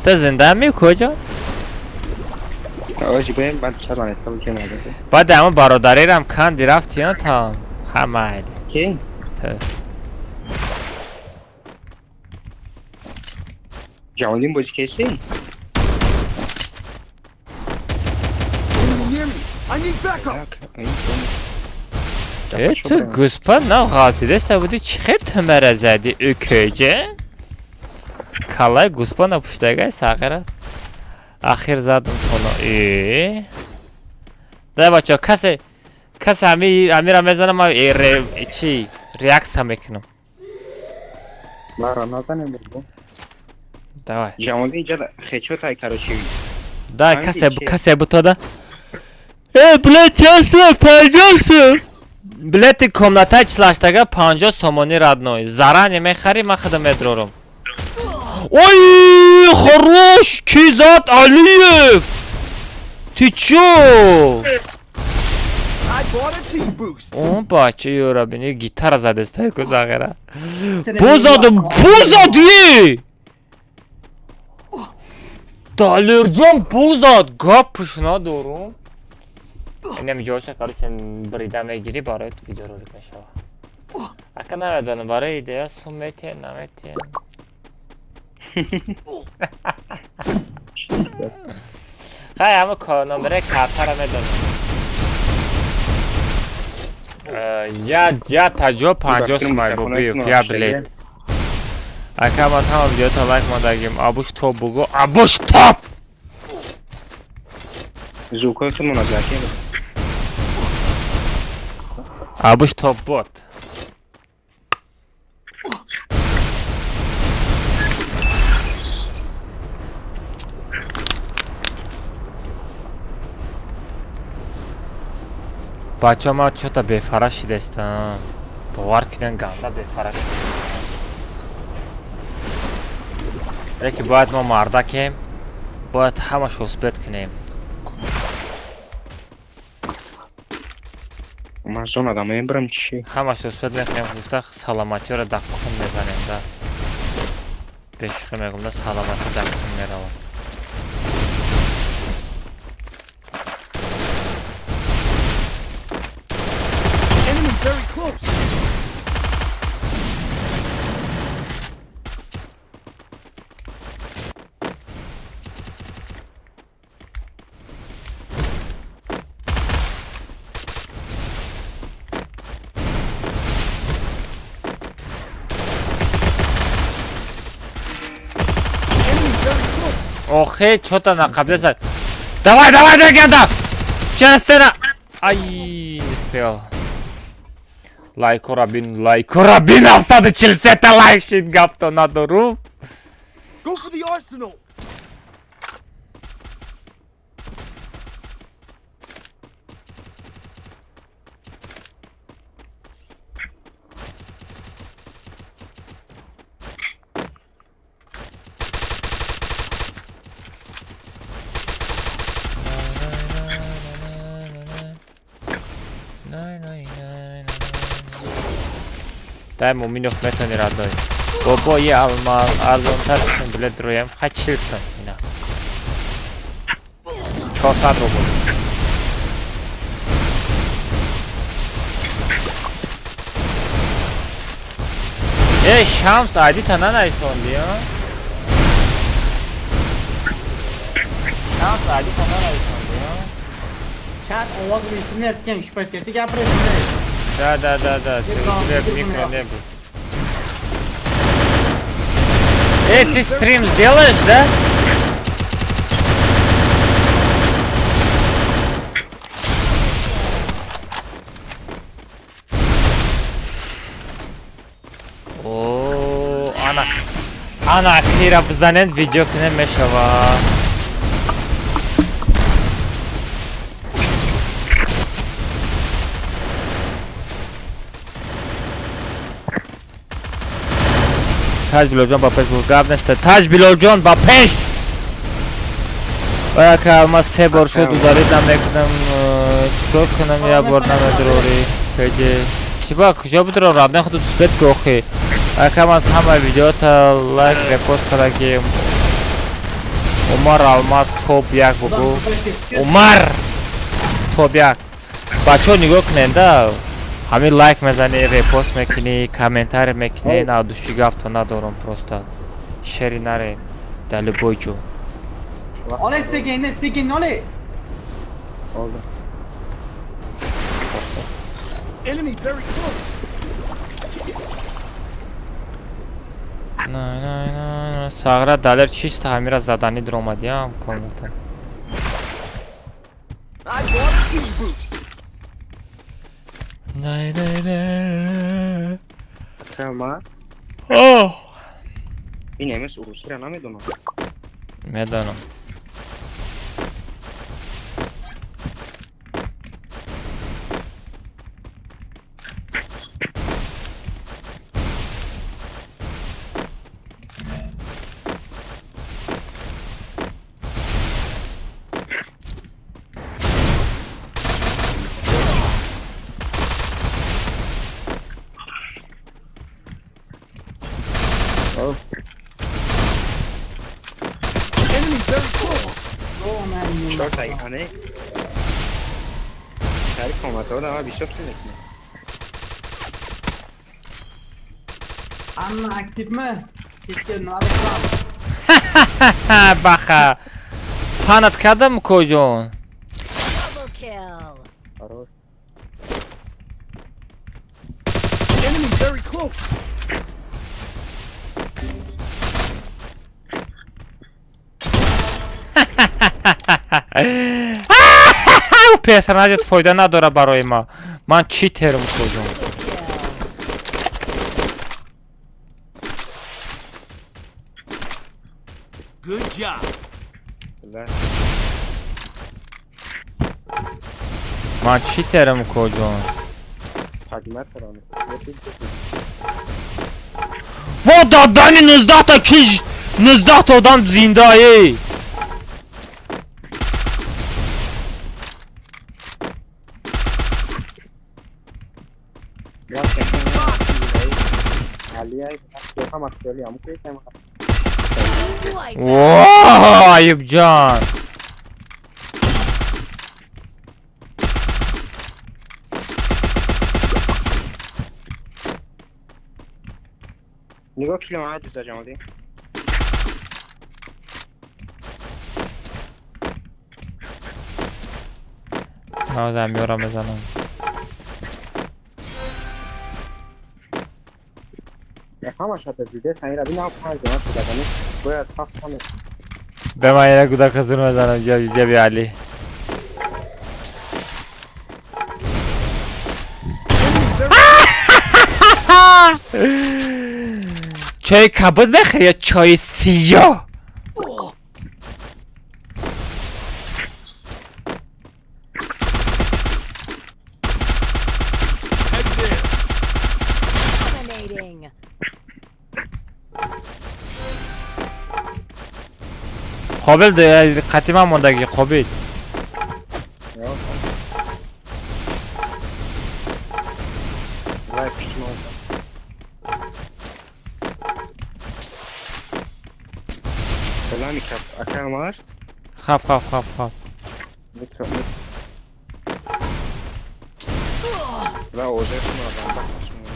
Ту зинда ми куҷо? Ажбе бад шамана таб кемада. Баъд ҳамон бародарирам канди рафти ё там? Ҳа, майли. Ки? Ту. Ҷавонин бози кеси? Enemy near me. I need backup. Э, ту гӯспанд нав ғалтидаста буди, чӣ хел ту мара задӣ, ӯкӯҷа? Каллаи гӯспанда пуштагай Сағира. Ахир задам тоно. Э? Дай, бачо, касе ҳамира мезанам, ман чӣ реаксия мекунам. Мара назанем бо. Давай. Ҷамолдин инҷа хечотай, короче. Да, Фаҳмидӣ касе чи? Касе бутода. Э, блядь, часа, 50 сом. Билети комнатаи 48-тага 50 сомонӣ, родной. Заранее мехарӣ, ман худам медрорам. Ой, хорош, ки зад, Алиев? Ты чё? I bought a team boost. Он бача ёра бини, гитара задестай ку зағира. Бозадым, бозади! Далерҷон бозад, гапш надорум. Инам ҷоша, короче, брида мегирӣ, барои видеоролик мешава. Ака, намедонам, барои идея сум метиҳен, наметиҳен. Хай, ҳама номераи картара медонам. Я таҷо 50 сумай бубиев, я билет. Ака, ман ҳама видеота лайк мондагим. Абуш топ бугу, абуш топ! Звукои худмон аз яке. Абуш топ бот. Бача, ман чота бефара шидестам. Бовар кунен, ганда бефара шидестам. Леки бояд мо мардакем, бояд ҳамаш успеть кунем. Ман зонада мебарам чи? Ҳамаш успеть мекунем, гуфта, саломатиёро дар кун мезанем да. Бешӯхӣ мегум да, саломатӣ дар кун меравад. Enemy very close. Enemy very close. Охе, чё-то нақабдеса. Давай, давай, легенда! Честно! Ай, не успел. Лайкора бин, лайкора бин, 743 лайк шид, гапто надорум. Go for the arsenal. Дай, Муминов, метони, родной. Бобо, е алмаз, арзонтар шун билет роям, ха 40 сум, ина. 400 рубл. Э, Шамс, айди та нанависонди, а? Шамс, айди та нанависонди, а? Chat ovoz eshitmayapti ekan shu paytgacha gapiryapti. Да. Ты, у тебя микро не был. Эй, ты стрим сделаешь, да? О, ана. Ана, кира бизанен, видео кунем, мешава. Таҷ Билолҷон, ба пеш буд, гап нест. Таҷ Билолҷон, ба пеш! Ояка, ма се бор шуд, удалить намекунам, чикор кунам, я бор намедурорӣ. Пеҷе. Чӣ ба куҷо бидуро, родной, худу успеть ки охи. Ака, ман ҳама видеота лайк, репост кардагим. Умар Алмаз топ як бугу. Умар топ як. Бачаҳо, нигоҳ кунед да. Ҳамин лайк мезанӣ, репост мекунӣ, комментарий мекунӣ, на души гафто надорам просто. Шери наре дар любой ҷо. Olay sekin, sekin olay. Hozir. Enemy very close. На, на, на, на. Сағра, Далер чисто ҳамира заданӣ дуромадиам комната. I bought a team boost. Най, най, най. Алмаз. Оҳ. Ин МС урусиро намедонам. Медонам. Enemy very close. Чор тагихане. Тари коматаро ама бисёр ту мекунад. Hamma aktivmi? Kechga nima qilamiz? Баха. Фанат кардам коҷон. Double kill. Хорош. Enemy very close. Персонажат фоида надорад барои ма. Ман чӣ терм коҷон? Kill. Good job. Да. Ман чӣ терм коҷон? Тагмат тарона. Во дадани 19 та киш 19 та одам зиндае. Wipe Во, Аюбҷон. Нигоҳ километр за ҷамалдин. Навзам ёра мезанам. Ҳама шата диде санира бинам панҷ ҷамат шудагани бояд ҳафт ҳаме. Ба ман як гуда қизир мезанам ҷаби ҷаби Али. Чои кабуд бихӯр ё чои сиёҳ? Head there. Dominating. Қобил қати ман мондагӣ Қобил. Вай пишмо. Салами кап ака маш. Хаб хаб хаб хаб. Микро. Ва оже шумо банда шумо.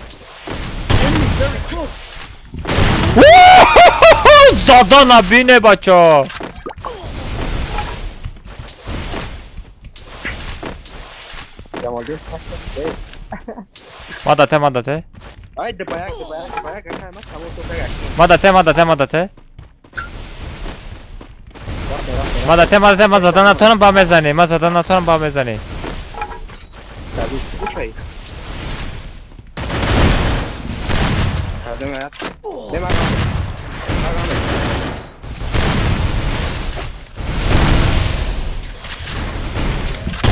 Enemy very close. Зада набине бача. Ҷамалдин Мадате мадате. Ай дбаяк дбаяк дбаяк ака маш тамом то как. Мадате мадате мадате. Мадате мадате ман зада натонам ба мезанӣ. Ман зада натонам ба мезанӣ. Кушай. Кардем аят. Нема.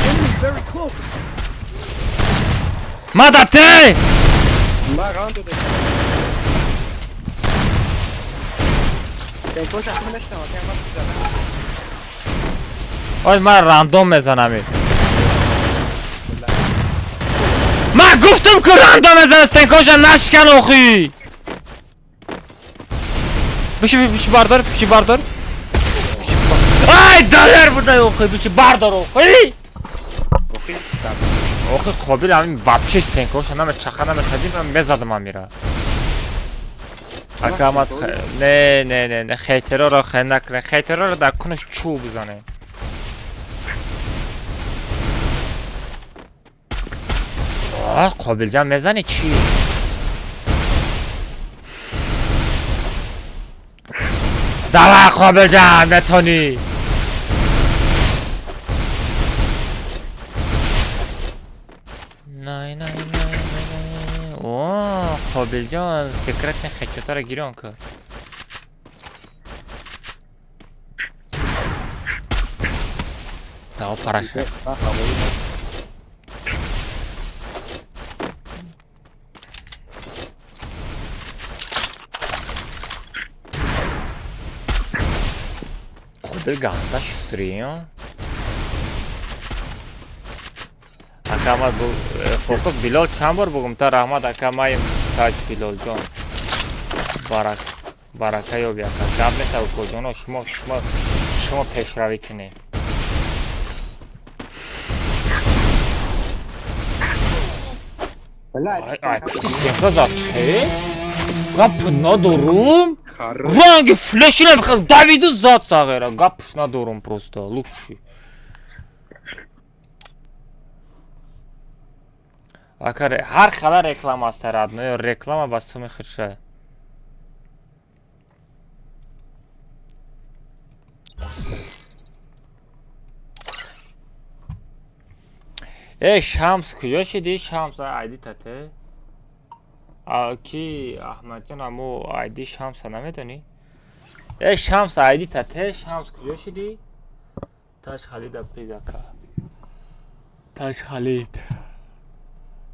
Enemy very close. Мадате! Ма рандо де. Тенкош ахм наштам, ака маш задам. Ой ман рандом мезанам. Ман гуфтам ки рандом мезанам стенкоша нашкан охи. Биши биши бардор, биши бардор. Ай далер буда охи, биши бардор охи. Охи саб. Охи Қобил ҳамин вообще стенкоша наме чаха намехадим ман мезадам амира. Ака мас не не не не хейтероро хе накунед. Хейтероро дар кунаш чӯб бизанед. Оҳ Қобилҷан мезанӣ чӣ? Давай Қобилҷан метонӣ. Най най най най. О, Қобилҷон секретни хедшотаро гирён кард. Тао параша. Қобил ганда шустрия. Ака ма фоқу Билол чанд бор бугум та раҳмат ака маим таҷ Билолҷон. Барак барака ёби ака. Гап неста укоҷоно шумо шумо шумо пешравӣ кунед. Ай ай пушти стенка зад чӣ? Гап надорум. Ранги флеши намехел давиду зад сағера. Гап надорум просто лучший. Ака ҳар хала реклама аст родной, реклама ба суми хирша. Э Шамс куҷо шидӣ? Шамс айди тате? Ки Аҳмадҷон амо айди Шамса намедонӣ? Э Шамс айди тате? Шамс куҷо шидӣ? Таш Халида плиз ака. Таш Халид.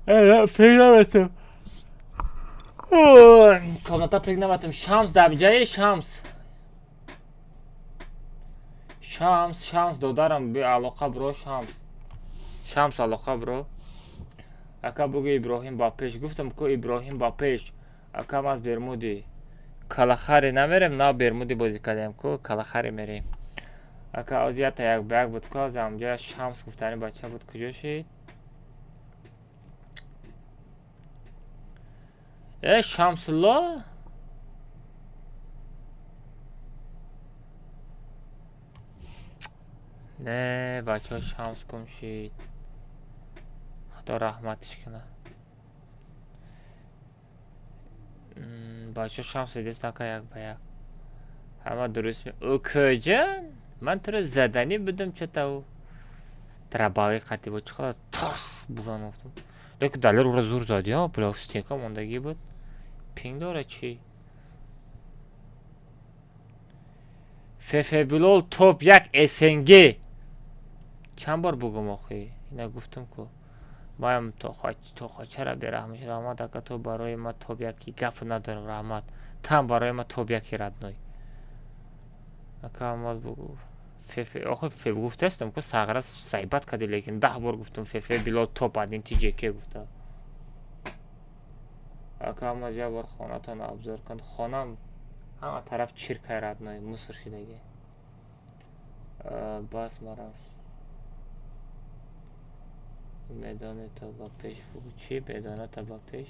Э фикр наметам. Комната фикр наметам. Шамс дар ҷае Шамс. Шамс, Шамс додарам би алоқа бро Шамс. Шамс алоқа бро. Ака бугӯ Иброҳим ба пеш. Гуфтам ку Иброҳим ба пеш. Акам аз Бермуди. Калахари намерем, на Бермуди бозӣ кардем ку Калахари мерем. Ака оз ята як ба як буд ку аз ҳамҷоя Шамс гуфтани бача буд куҷо шид? Э Шамсулло? Не, бачаҳо Шамс гум шид. Худо раҳматиш кунад. Бачаҳо Шамс дидаст ака як ба як. Ҳама дуруст Укоҷон, ман туро заданӣ будам чатав. Трабави қати буд чӣ қадар тарс бузан гуфтам. Лекин далер ура зур зад, я, бля, стенка мондагӣ буд. Пинг дора чӣ? Фефе Билол топ 1 СНГ. Чанд бор бугум охи? Ина гуфтам ку. Маям тохачара бераҳмиш раҳмат ака ту барои ма топ 1 гап надорам раҳмат. Там барои ма топ 1 родной. Ака амаз бугу. Фефе охи фе гуфтастам ку сағра сайбат кади лекин 10 бор гуфтам Фефе Билол топ 1 TJK гуфта. Ака амаз як бор хонатон обзор кун. Хонам ҳама тараф чиркай родной, мусор шидаги. Бас марам. Медоне то ба пеш бугу чӣ? Медона то ба пеш?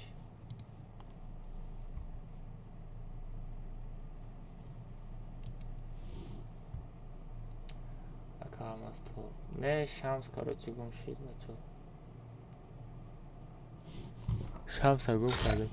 Ака ҳамаз то. Не, Шамс короче гум шид бачо. Шамса гум кардем.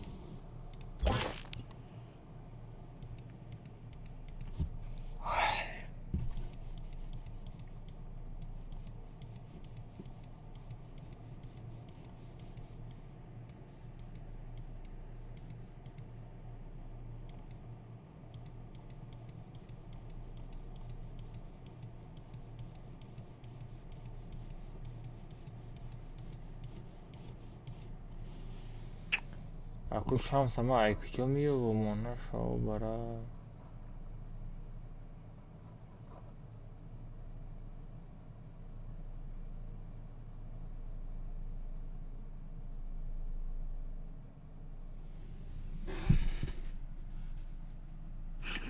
Аку Шамса ма ай куҷо меёбам нашав бара.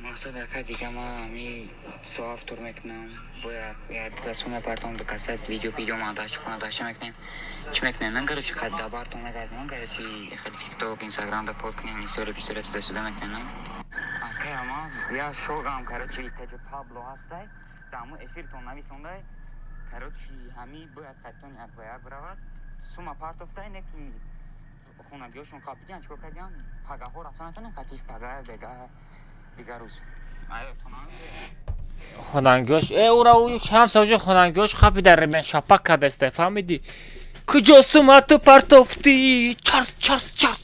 Мақсад ака дига ма ами соаф тур мекунам. Бояд як дасту мепартом ду кассет видео видео монтаж монтаж мекунем. Чӣ мекунем? Ман короче қад дабартон нагардам, короче хеле TikTok, Instagram да пост кунем, история писория туда сюда мекунем. Ака амаз я шогам короче таҷ Пабло ҳастай, даму эфиртон нависондай. Короче ҳами бояд қадтон як ба як биравад. Сума партофтай не ки хонагиҳошон қапидиан чикор кардиан? Пагаҳо рафта натонем қатиш пага бега дигар рӯз. Хонангиҳош э ура ӯ Шамс оҷо хонангиҳош хапи дар ремен шапак кардастай фаҳмидӣ? Куҷо сумату партофтӣ? Чарс чарс чарс.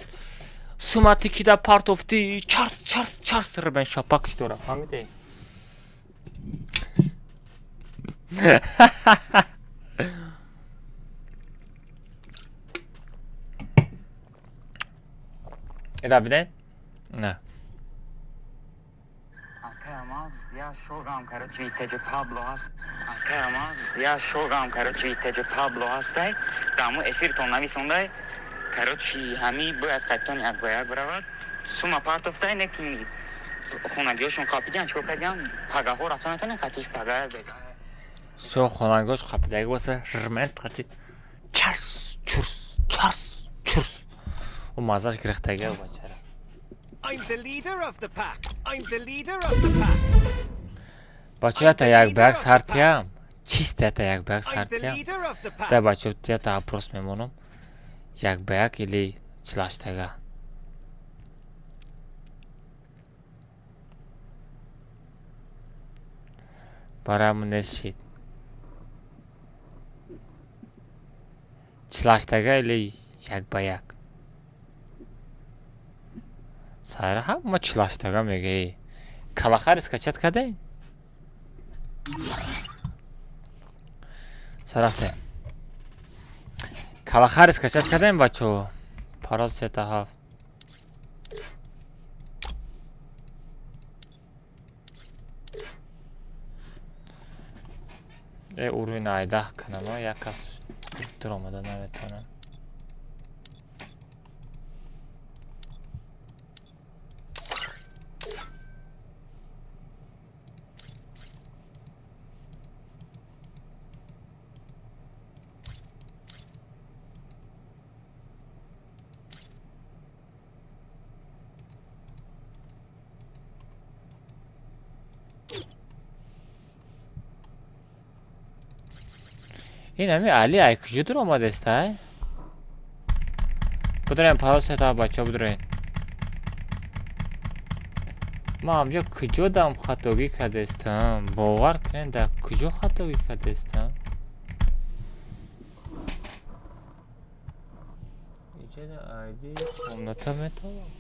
Сумати кида партофтӣ? Чарс чарс чарс ремен шапакш дора фаҳмидӣ? Эфира бинед. На. Акай Алмаз, я шогам, короче, витаҷи Пабло ҳаст. Акай Алмаз, я шогам, короче, витаҷи Пабло ҳастай. Даму эфиртон нависондай. Короче, ҳами бояд қайтон як ба як биравад. Сума партофтай, не ки хонагиҳошон қапидиан, чикор кардиан? Пагаҳо рафта метавонем қатиш пага бега. Всё, хонагиҳош қапидаги боса, рмент қати чарс, чурс, чарс, чурс. Ӯ маззаш гирифтаги бачара. I'm the leader of the pack. I'm the leader of the pack. Бача ята як ба як сартиям. Чист ята як ба як I'm the сартиям. leader of the pack. Да бача ята опрос мемонам. Як ба як или чилаштага. Барам нест шид. Чилаштага или як ба як. Сайра ҳама чилаштага мегаи. Калахари скачать кадаин? Сарафте. Калахари скачать кадаин бачо? Парол сета ҳафт. Э уровень айдаҳ канама як кас дуромада наметавонам. Ин ҳами Али ай куҷо дуромадест ай? Будурен парол сета бачо будурен. Ман ҳамҷо куҷо дам хатогӣ кардестам? Бовар кунед дар куҷо хатогӣ кардестам? Иҷода ID комната метавонам.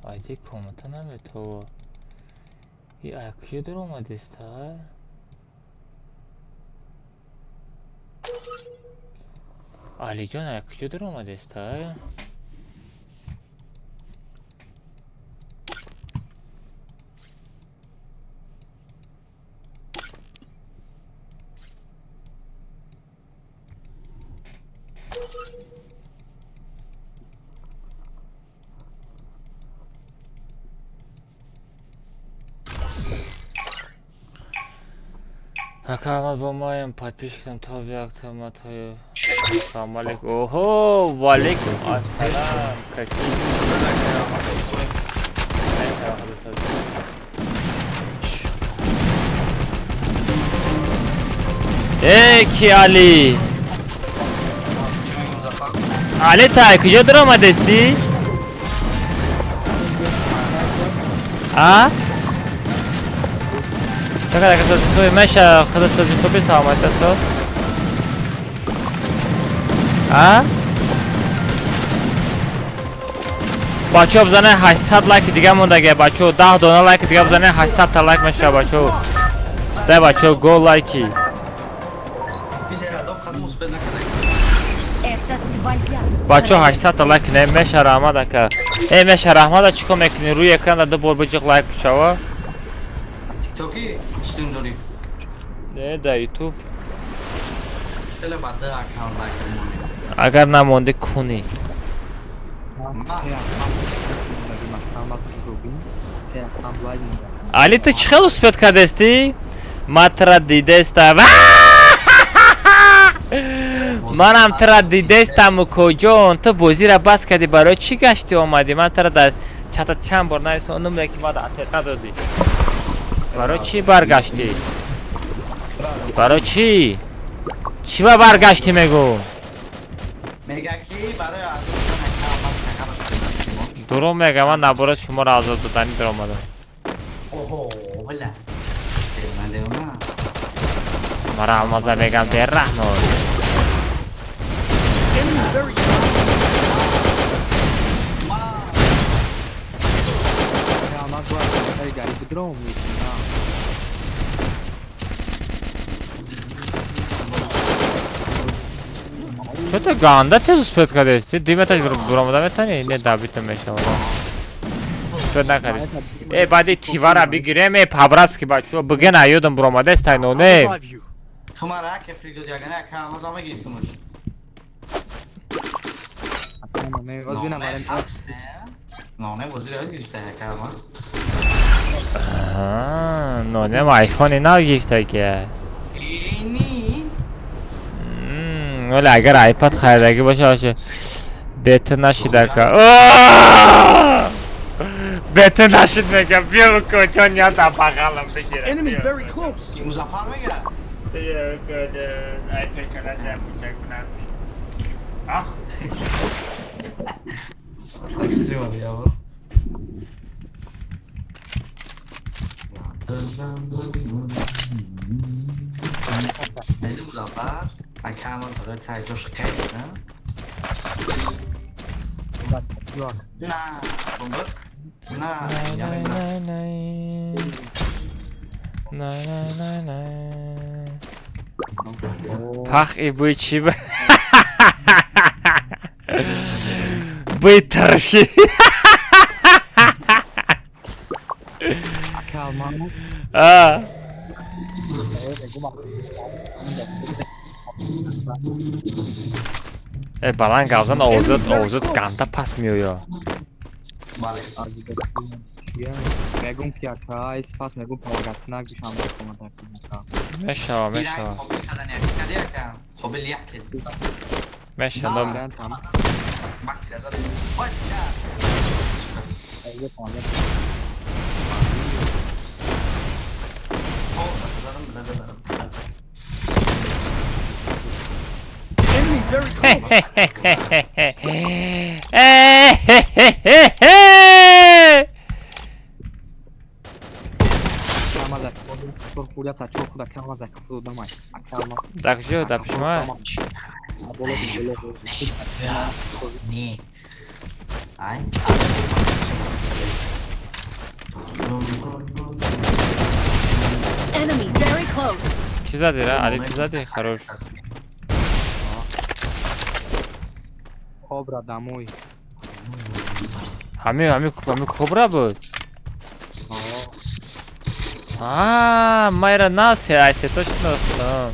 ID комната наметава. И ай куҷо дуромадест ай? Алиҷон ай куҷо дуромадест ай? Ака Алмаз бо моем подписчикам то якта матою. Салом алейкум. Охо, валейкум ассалам. Какие Эй, ки Али? Али та куҷо дуромадестӣ? А? Чакай, ака сози меша худа сози хуби саломат аст. А? Бачаҳо бизанед 800 лайки дига мондаге бачаҳо 10 дона лайки дига бизанед 800 та лайк мешава бачаҳо. Дай бачаҳо го лайки. Это твоя. Бачаҳо 800 та лайк не меша раҳмат ака. Э меша раҳмат чикор мекунӣ? Рӯи экран ду бор биҷиқ лайк шава. тиктоки стрим дорӣ? Не, да ютуб. Хеле ба ду аккаунт лайк мемонӣ. Агар намонди кунӣ. Али ту чӣ хел успеть кардестӣ? Ман тура дидестам. Манам тура дидестам укоҷон. Ту бозиро бас кардӣ барои чӣ гаштӣ омадӣ? Ман тура дар чата чанд бор нависондум, лекин баъд ответ надодӣ. Барои чӣ баргаштӣ? Барои чӣ? Чӣ ба баргаштӣ мегӯ? Мега ки барои азоб додан ака Алмаз тағараш кардастимо. Дурӯғ мега, ман наборад шуморо азоб додани даромадам. Оҳо, била. Ман девона. Мара Алмаза мегам бераҳмо. Enemy very close. Алмаз бояд гари бидром на. Чё ганда тез успеть кардести? Ду метр буромада метани? Не дабита мешавад. Успеть накардӣ. Э, баъди тивара бигирем, э, по-братски бачо, биген аёдам буромадаст ай не. Revive you. Ту мара аке фридод ягана ака Алмаз ама гирифтумуш. Ноне бозиро ёд гирифта ака Алмаз. Нонем айфони нав гирифта ки. Ини. Вале агар айпад харидагӣ боша боша бета нашид ака. Бета нашид мегам, биё куҷо ният бағалам бигирам. Enemy very close. Музаффар мега. Биё куҷо айпад карда бучак кунам. Ах. Экстрима бия бо. Музаффар, ака Алмаз барои таҷош қайс, на? На, бомба. На, я мебрам. На на на. Пах и бӯи чӣ ба? Бӯи тарши. А. Э, баланд гавзан овозат овозат ганда пас меоё. Бале. Мегум ки ака пас мегум помогатнак душанбе комада. Мешава, мешава. Қобил як. Мешава. Enemy very close. Дар куҷо? Дар пишма? Не. Ай. Enemy very close. Ки зади ра? Али ту зади? Хорош. Кобра домой. Ҳами ҳами ҳами кобра буд. А, майра нас, ай се точно.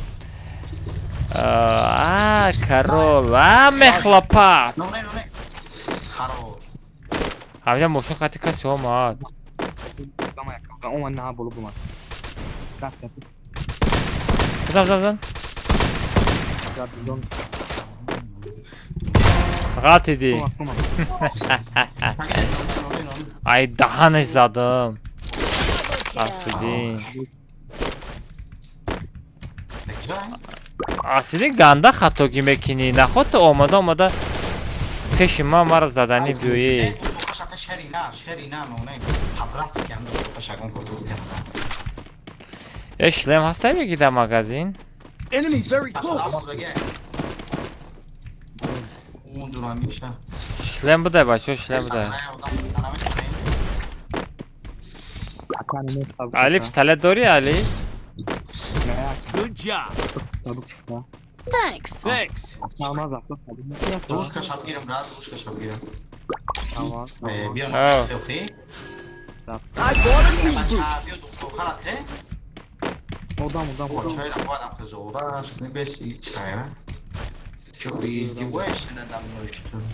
А, корол, а, мехлопа. Хорош. Ҳамида мошин қати каси омад. Омад на боло бумад. Бизан, бизан, бизан. Ғалтидӣ. Ай даҳанаш задам. Асидин. Асидин ганда хатогӣ мекунӣ. Наход ту омада омада пеши ман маро заданӣ биёӣ. Э, шлем ҳастай меги дар магазин? Enemy very close. Шлем будай бачо, шлем будай. Али пистолет дорӣ, Али? Good job. Thanks. Thanks. Душка шабгирам, брат, душка шабгирам. Биё, I bought a team boost. Одам, одам, одам. Чайра боядам хизораш, беси чайра. Чо издеваешься надо мной, что ли?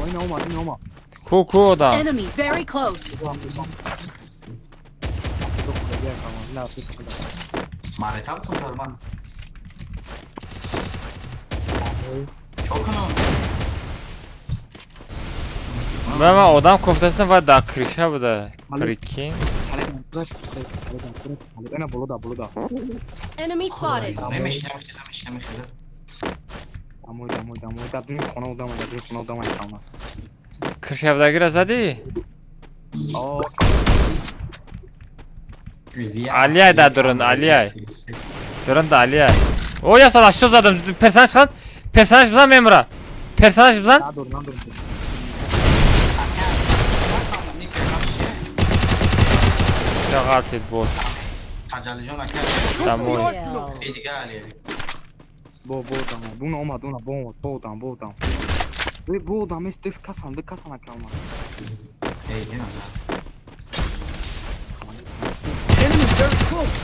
Ина омад, ина омад. Ку ку одам. Enemy very close. Маретам тун тарман. Чо кунам? Ман одам кофтасам ва дар криша буда. Прикинь. Ина болода, болода. Enemy spotted. Намешинам, хиза, мешинам, хиза. Дамой, дамой, дамой. Дар дуни хона одамай, дар дуни хона одамай калма. Киршавдагира задӣ? О, Алияй дар дурун, Алияй. Дурун да Алияй. О, я сад 80 задам. Персонаж хан. Персонаж бизан мемра. Персонаж бизан. Надор, надор. Чағалтид бот. Таҷалиҷон ака. Дамой. Эй дига Алия. Бо, бо дамой. Буна омад, уна бо омад, бо одам, бо одам. Э, бо одам, эс, деф касан, ду касан акалма. Эй, не Enemy very close.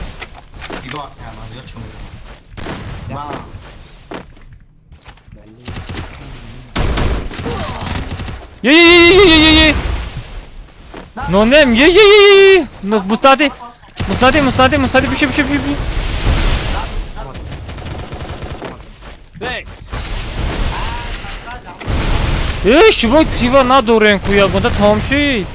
Нигоҳ кардам, ё чӣ мезанам. Ма Е, е, е, е, е, е. Нонем, е, е, е, е. Мустади. Мустади, Мустади, Мустади, биши, биши, биши, биши. Thanks. Э, шумо тива надорем ку ягонта тамом шид.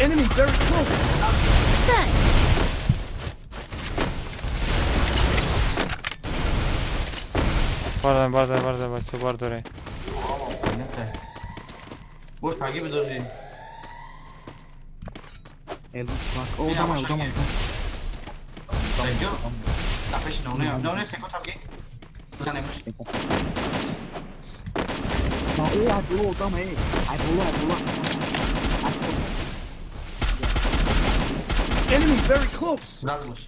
Enemy very close. Thanks. Бардорем, бардорем, бардорем, бачо, бардорем. Бош паги бидожи. Э, лучмак. О, одамай, одамай. Ҷо. Дафеш ноне, ноне секо табги. Занемш. Ма, о, ай боло одамай, эй. Ай боло, ай боло. Enemy very close. Зад бош.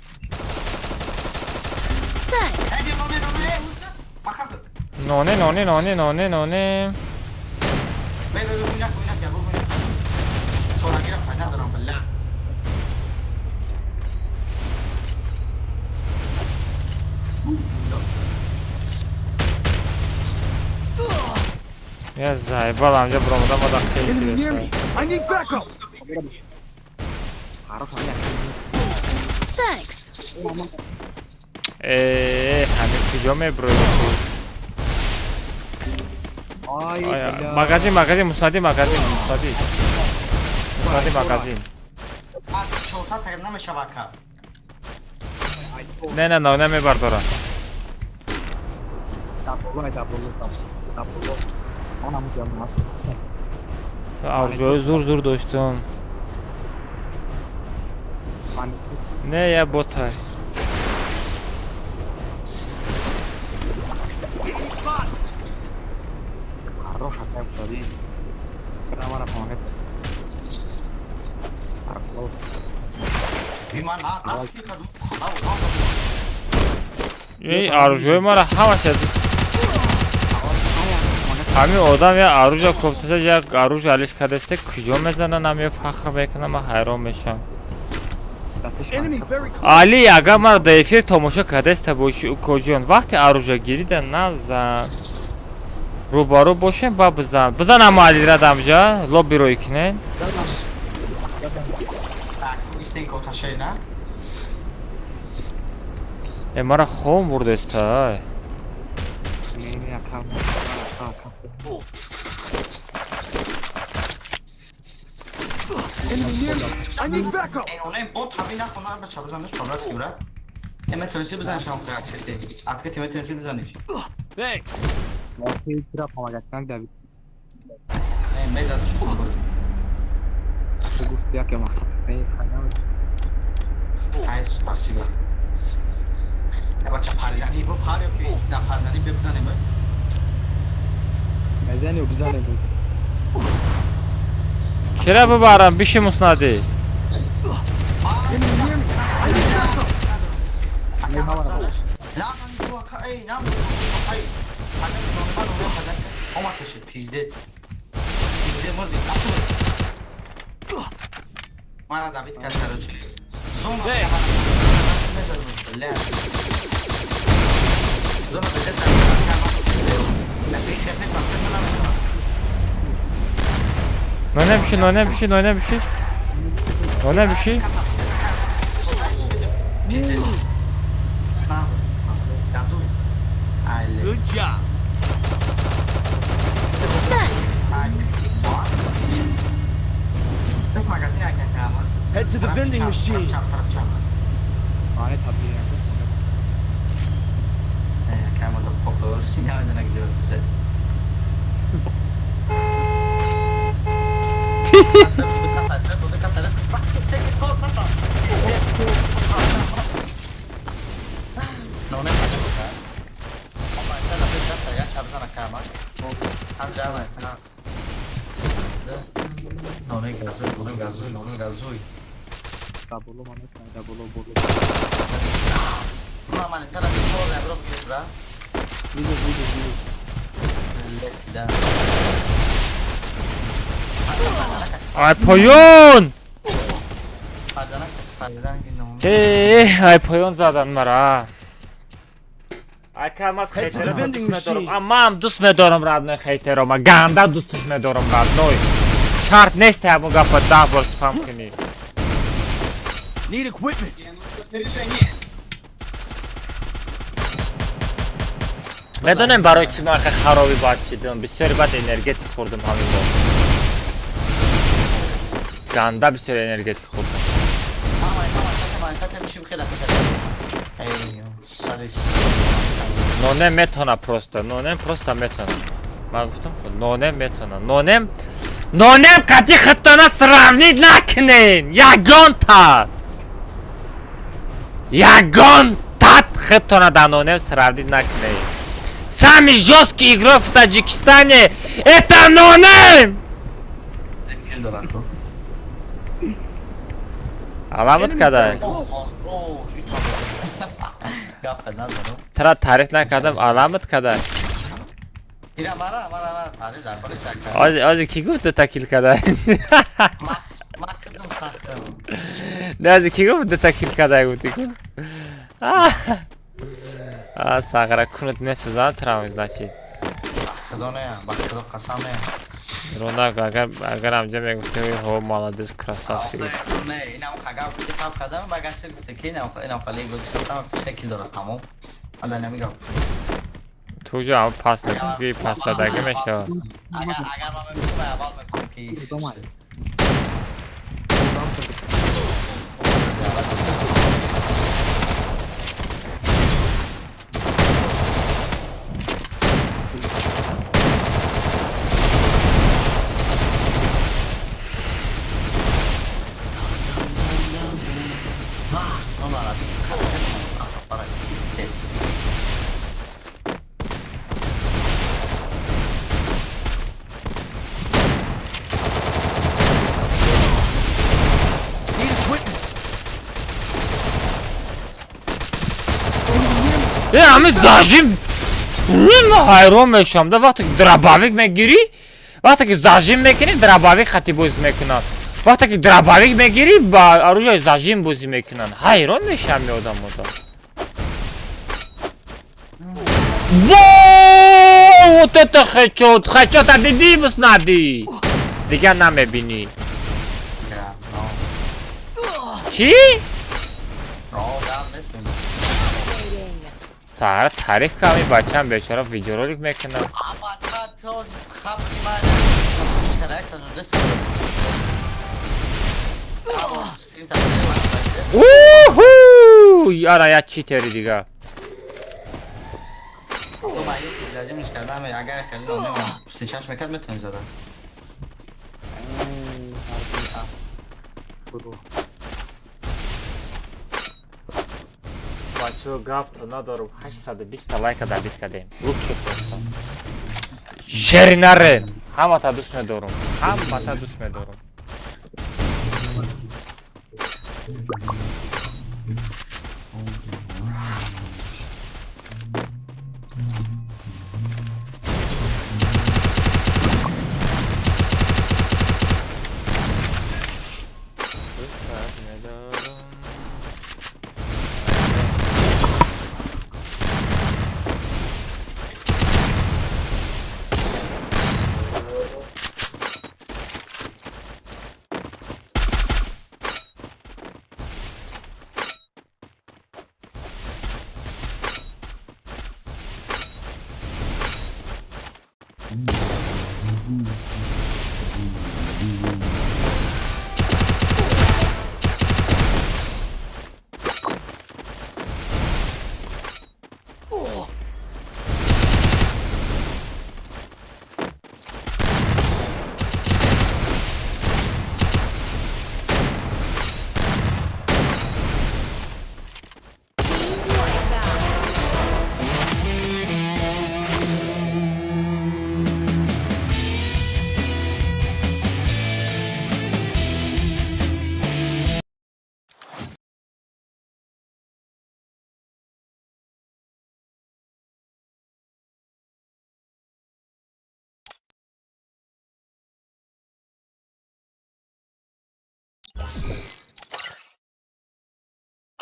Thanks. Эй, ноне, ноне. Баха. Ноне, ноне, ноне, ноне, ноне. Бе, бе, бе, буняк, буняк, я буняк. Сорагира файда дорам, билла. Я заебал, амҷа буромадам, баъд Enemy near me. I need backup. Хорош, Аля. Thanks. Э, ҳамин куҷо меброи ту? Ай, бля. Магазин, магазин, муснади, магазин, муснади. Муснади, магазин. 400 тага намешава ка. Не, не, не, мебардора. Дар боло, ай, дар боло, дар боло. Он ҳам ҷамъ аст. Арҷои зур зур доштум. Не, я ботай. Хорош, акай шуди. Чара мара помогает. Ар боло. Биман, а, на ки каду. Худо, Эй, арҷои мара ҳамаш аз ҳамин одам я аружа кофтаса, як аружа алиш кардасте, куҷо мезанан, ам я фахр мекунам, ман ҳайрон мешавам. Enemy very close. Али, агар мара дар эфир тамошо кардаста боши, укоҷон, вақте аружа гирида назан. Рӯбарӯ бошем, ба бизан. Бизан ама Алира дамҷа, лобби рӯй кунен. Так, истен коташай на. Э, мара хом бурдеста. Ай. Не, не, ака. Ака, ака. Enemy near me. I need backup. Эй, ноне бот ҳами нахона, бача бизанш, по-братски, брат. Эме тунси бизанш ҳам открытый. Открытый ме тунси бизаниш. Thanks. Охи, чира помогать, как Давид. Эй, мезадаш хуб. Ту гуфти яке мақсад. Эй, хайна. Ай, спасибо. Э, бача паридани, бо парио ки на паридани бе бизанем. Мезани, бизани буд. Кира бибарам, биши муснади. Enemy near me. I need backup. На, на, эй, на, ай. Омад пешид, пиздец. Пизде мурди, ату. Мара Давид кард, короче. Зона мезадам, бля. Зона беде та. Ноне биши, ноне биши, ноне биши. Ноне биши. Пиздец. На, газу. Good job. Thanks. Head to the vending machine. Ай поён! Ай поён задан мара. Ака мас хейтеро дӯст медорам. Ман дӯст медорам родной хейтеро. Ма ганда дӯстш медорам родной. Шарт нест ҳамон гапа 10 бор спам кунӣ. Need equipment. Медонем барои чӣ ман хароби бад шидам. Бисёри бад энергетик хӯрдам ҳамин бор. Ганда бисёр энергетик хӯрдам. Нонем метона просто. Нонем просто метона. Ман гуфтам нонем метона. Нонем нонем қати худтона сравнить накунен. Ягон тат. Ягон тат худтона да нонем сравнить накунен. Самый жесткий игрок в Таджикистане это нонем. Аламат кадай. Тра тариф накардам, аламат кадай. Ози ки гуфт дута кил кадай? Не, ози ки гуфт дута кил кадай гуфти ку? А сағра кунут месӯзад тра значит. Ронак агар амҷа мегуфти ҳо молодец красавчик. Не, инам хагар гуфти қаб кардам, багашта гуфти ки инам хали гуфтам се кил дорад тамом. Ала намегам. Ту ҷо ҳам пастаги пастадаги мешавад. Агар ман мегуфтам аввал мегуфтам ки Ами зажим ҳайрон мешавам да вақте ки дробовик мегирӣ, вақте ки зажим мекунӣ дробовик хати бозӣ мекунанд, вақте ки дробовик мегирӣ ба оружие зажим бозӣ мекунанд. Ҳайрон мешавам одамода. Во, вот это хедшот! Хедшота дидӣ муснади? Дигар намебинӣ. Чӣ? Сара тариф ками бачам бечора видеоролик мекунад. Уху! Яра я читери дига. Бачо гафто надорум 820 лайка добит кардем. Лучше просто. Шери наре. Ҳамата дӯст медорум. Ҳамата дӯст медорум.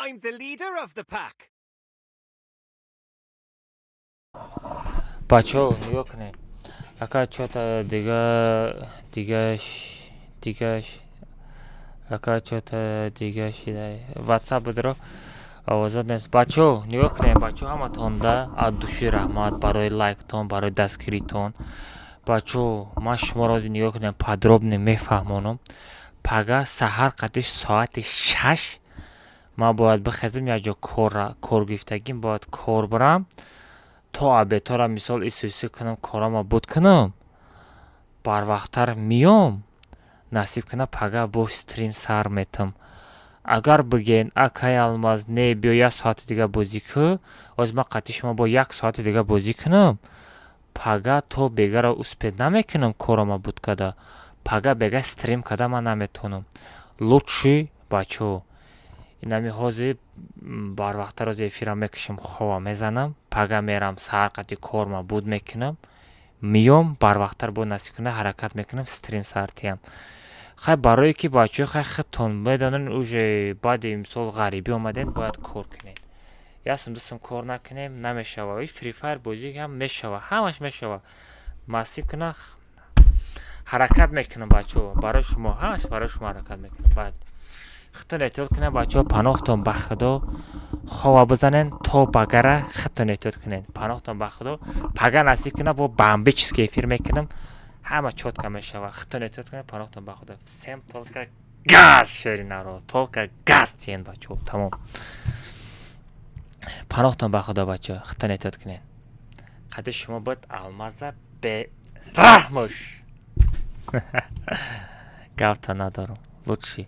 I'm the leader of the pack. Бачаҳо, нигоҳ кунед, ака, чота дига дигаш дигаш, ака, чота дига шида. Ватсап бидро, овозот нест. Бачаҳо, нигоҳ кунед, бачаҳо, ҳаматонда аз души раҳмат барои лайктон, барои дастгиритон. Бачаҳо, ман шуморо ҳозир, нигоҳ кунед, подробно мефаҳмонам. Пага саҳар қадиш соати 6 ман бояд бихезам, якҷо кор гирифтагим, бояд кор барам, то обедҳоро мисол ису кунам, корома буд кунам, барвақттар миём. Насиб кунам, пага бо стрим сар метам. Агар бигӯен: «Акай Алмаз, не, биё, як соати дига бозӣ кӯ», ҳозир ман қатъи шумо бо як соати дига бозӣ кунам, пага то бегаро успеть намекунам. Корома буд када, пага бега стрим када ман наметавонам. Лучше, бачаҳо, инами ҳозир барвақттар ҳозир эфирам мекашам, хова мезанам, пага мерам, саҳар қати корма буд мекунам, миём барвақттар, бо насиб кунам, ҳаракат мекунам, стрим сартиям. Хай, барое ки, бачаҳо, хай, худтон медонед, уже баъди мисол ғарибӣ омадем, бояд кор кунем. Ясм дусм кор накунем, намешава. И Фри Файр бозӣ ҳам мешава, ҳамаш мешава. Насиб кунам, ҳаракат мекунам, бачаҳо, барои шумо, ҳамаш барои шумо ҳаракат мекунам. Баъд худтон эҳтиёт кунед, бачаҳо. Паноҳтон ба Худо, хова бизанен то багара. Худтон эҳтиёт кунед, паноҳтон ба Худо. Пага, насиб кунам, бо бомбический эфир мекунам, ҳама чётко мешава. Худтон эҳтиёт кунед, паноҳтон ба Худо. Всем только газ, шери наро, только газ тиен, бачаҳо. Тамом, паноҳтон ба Худо, бачаҳо, худтон эҳтиёт кунед. Қади шумо буд Алмаза бераҳмуш, гапта надорам. Лучше.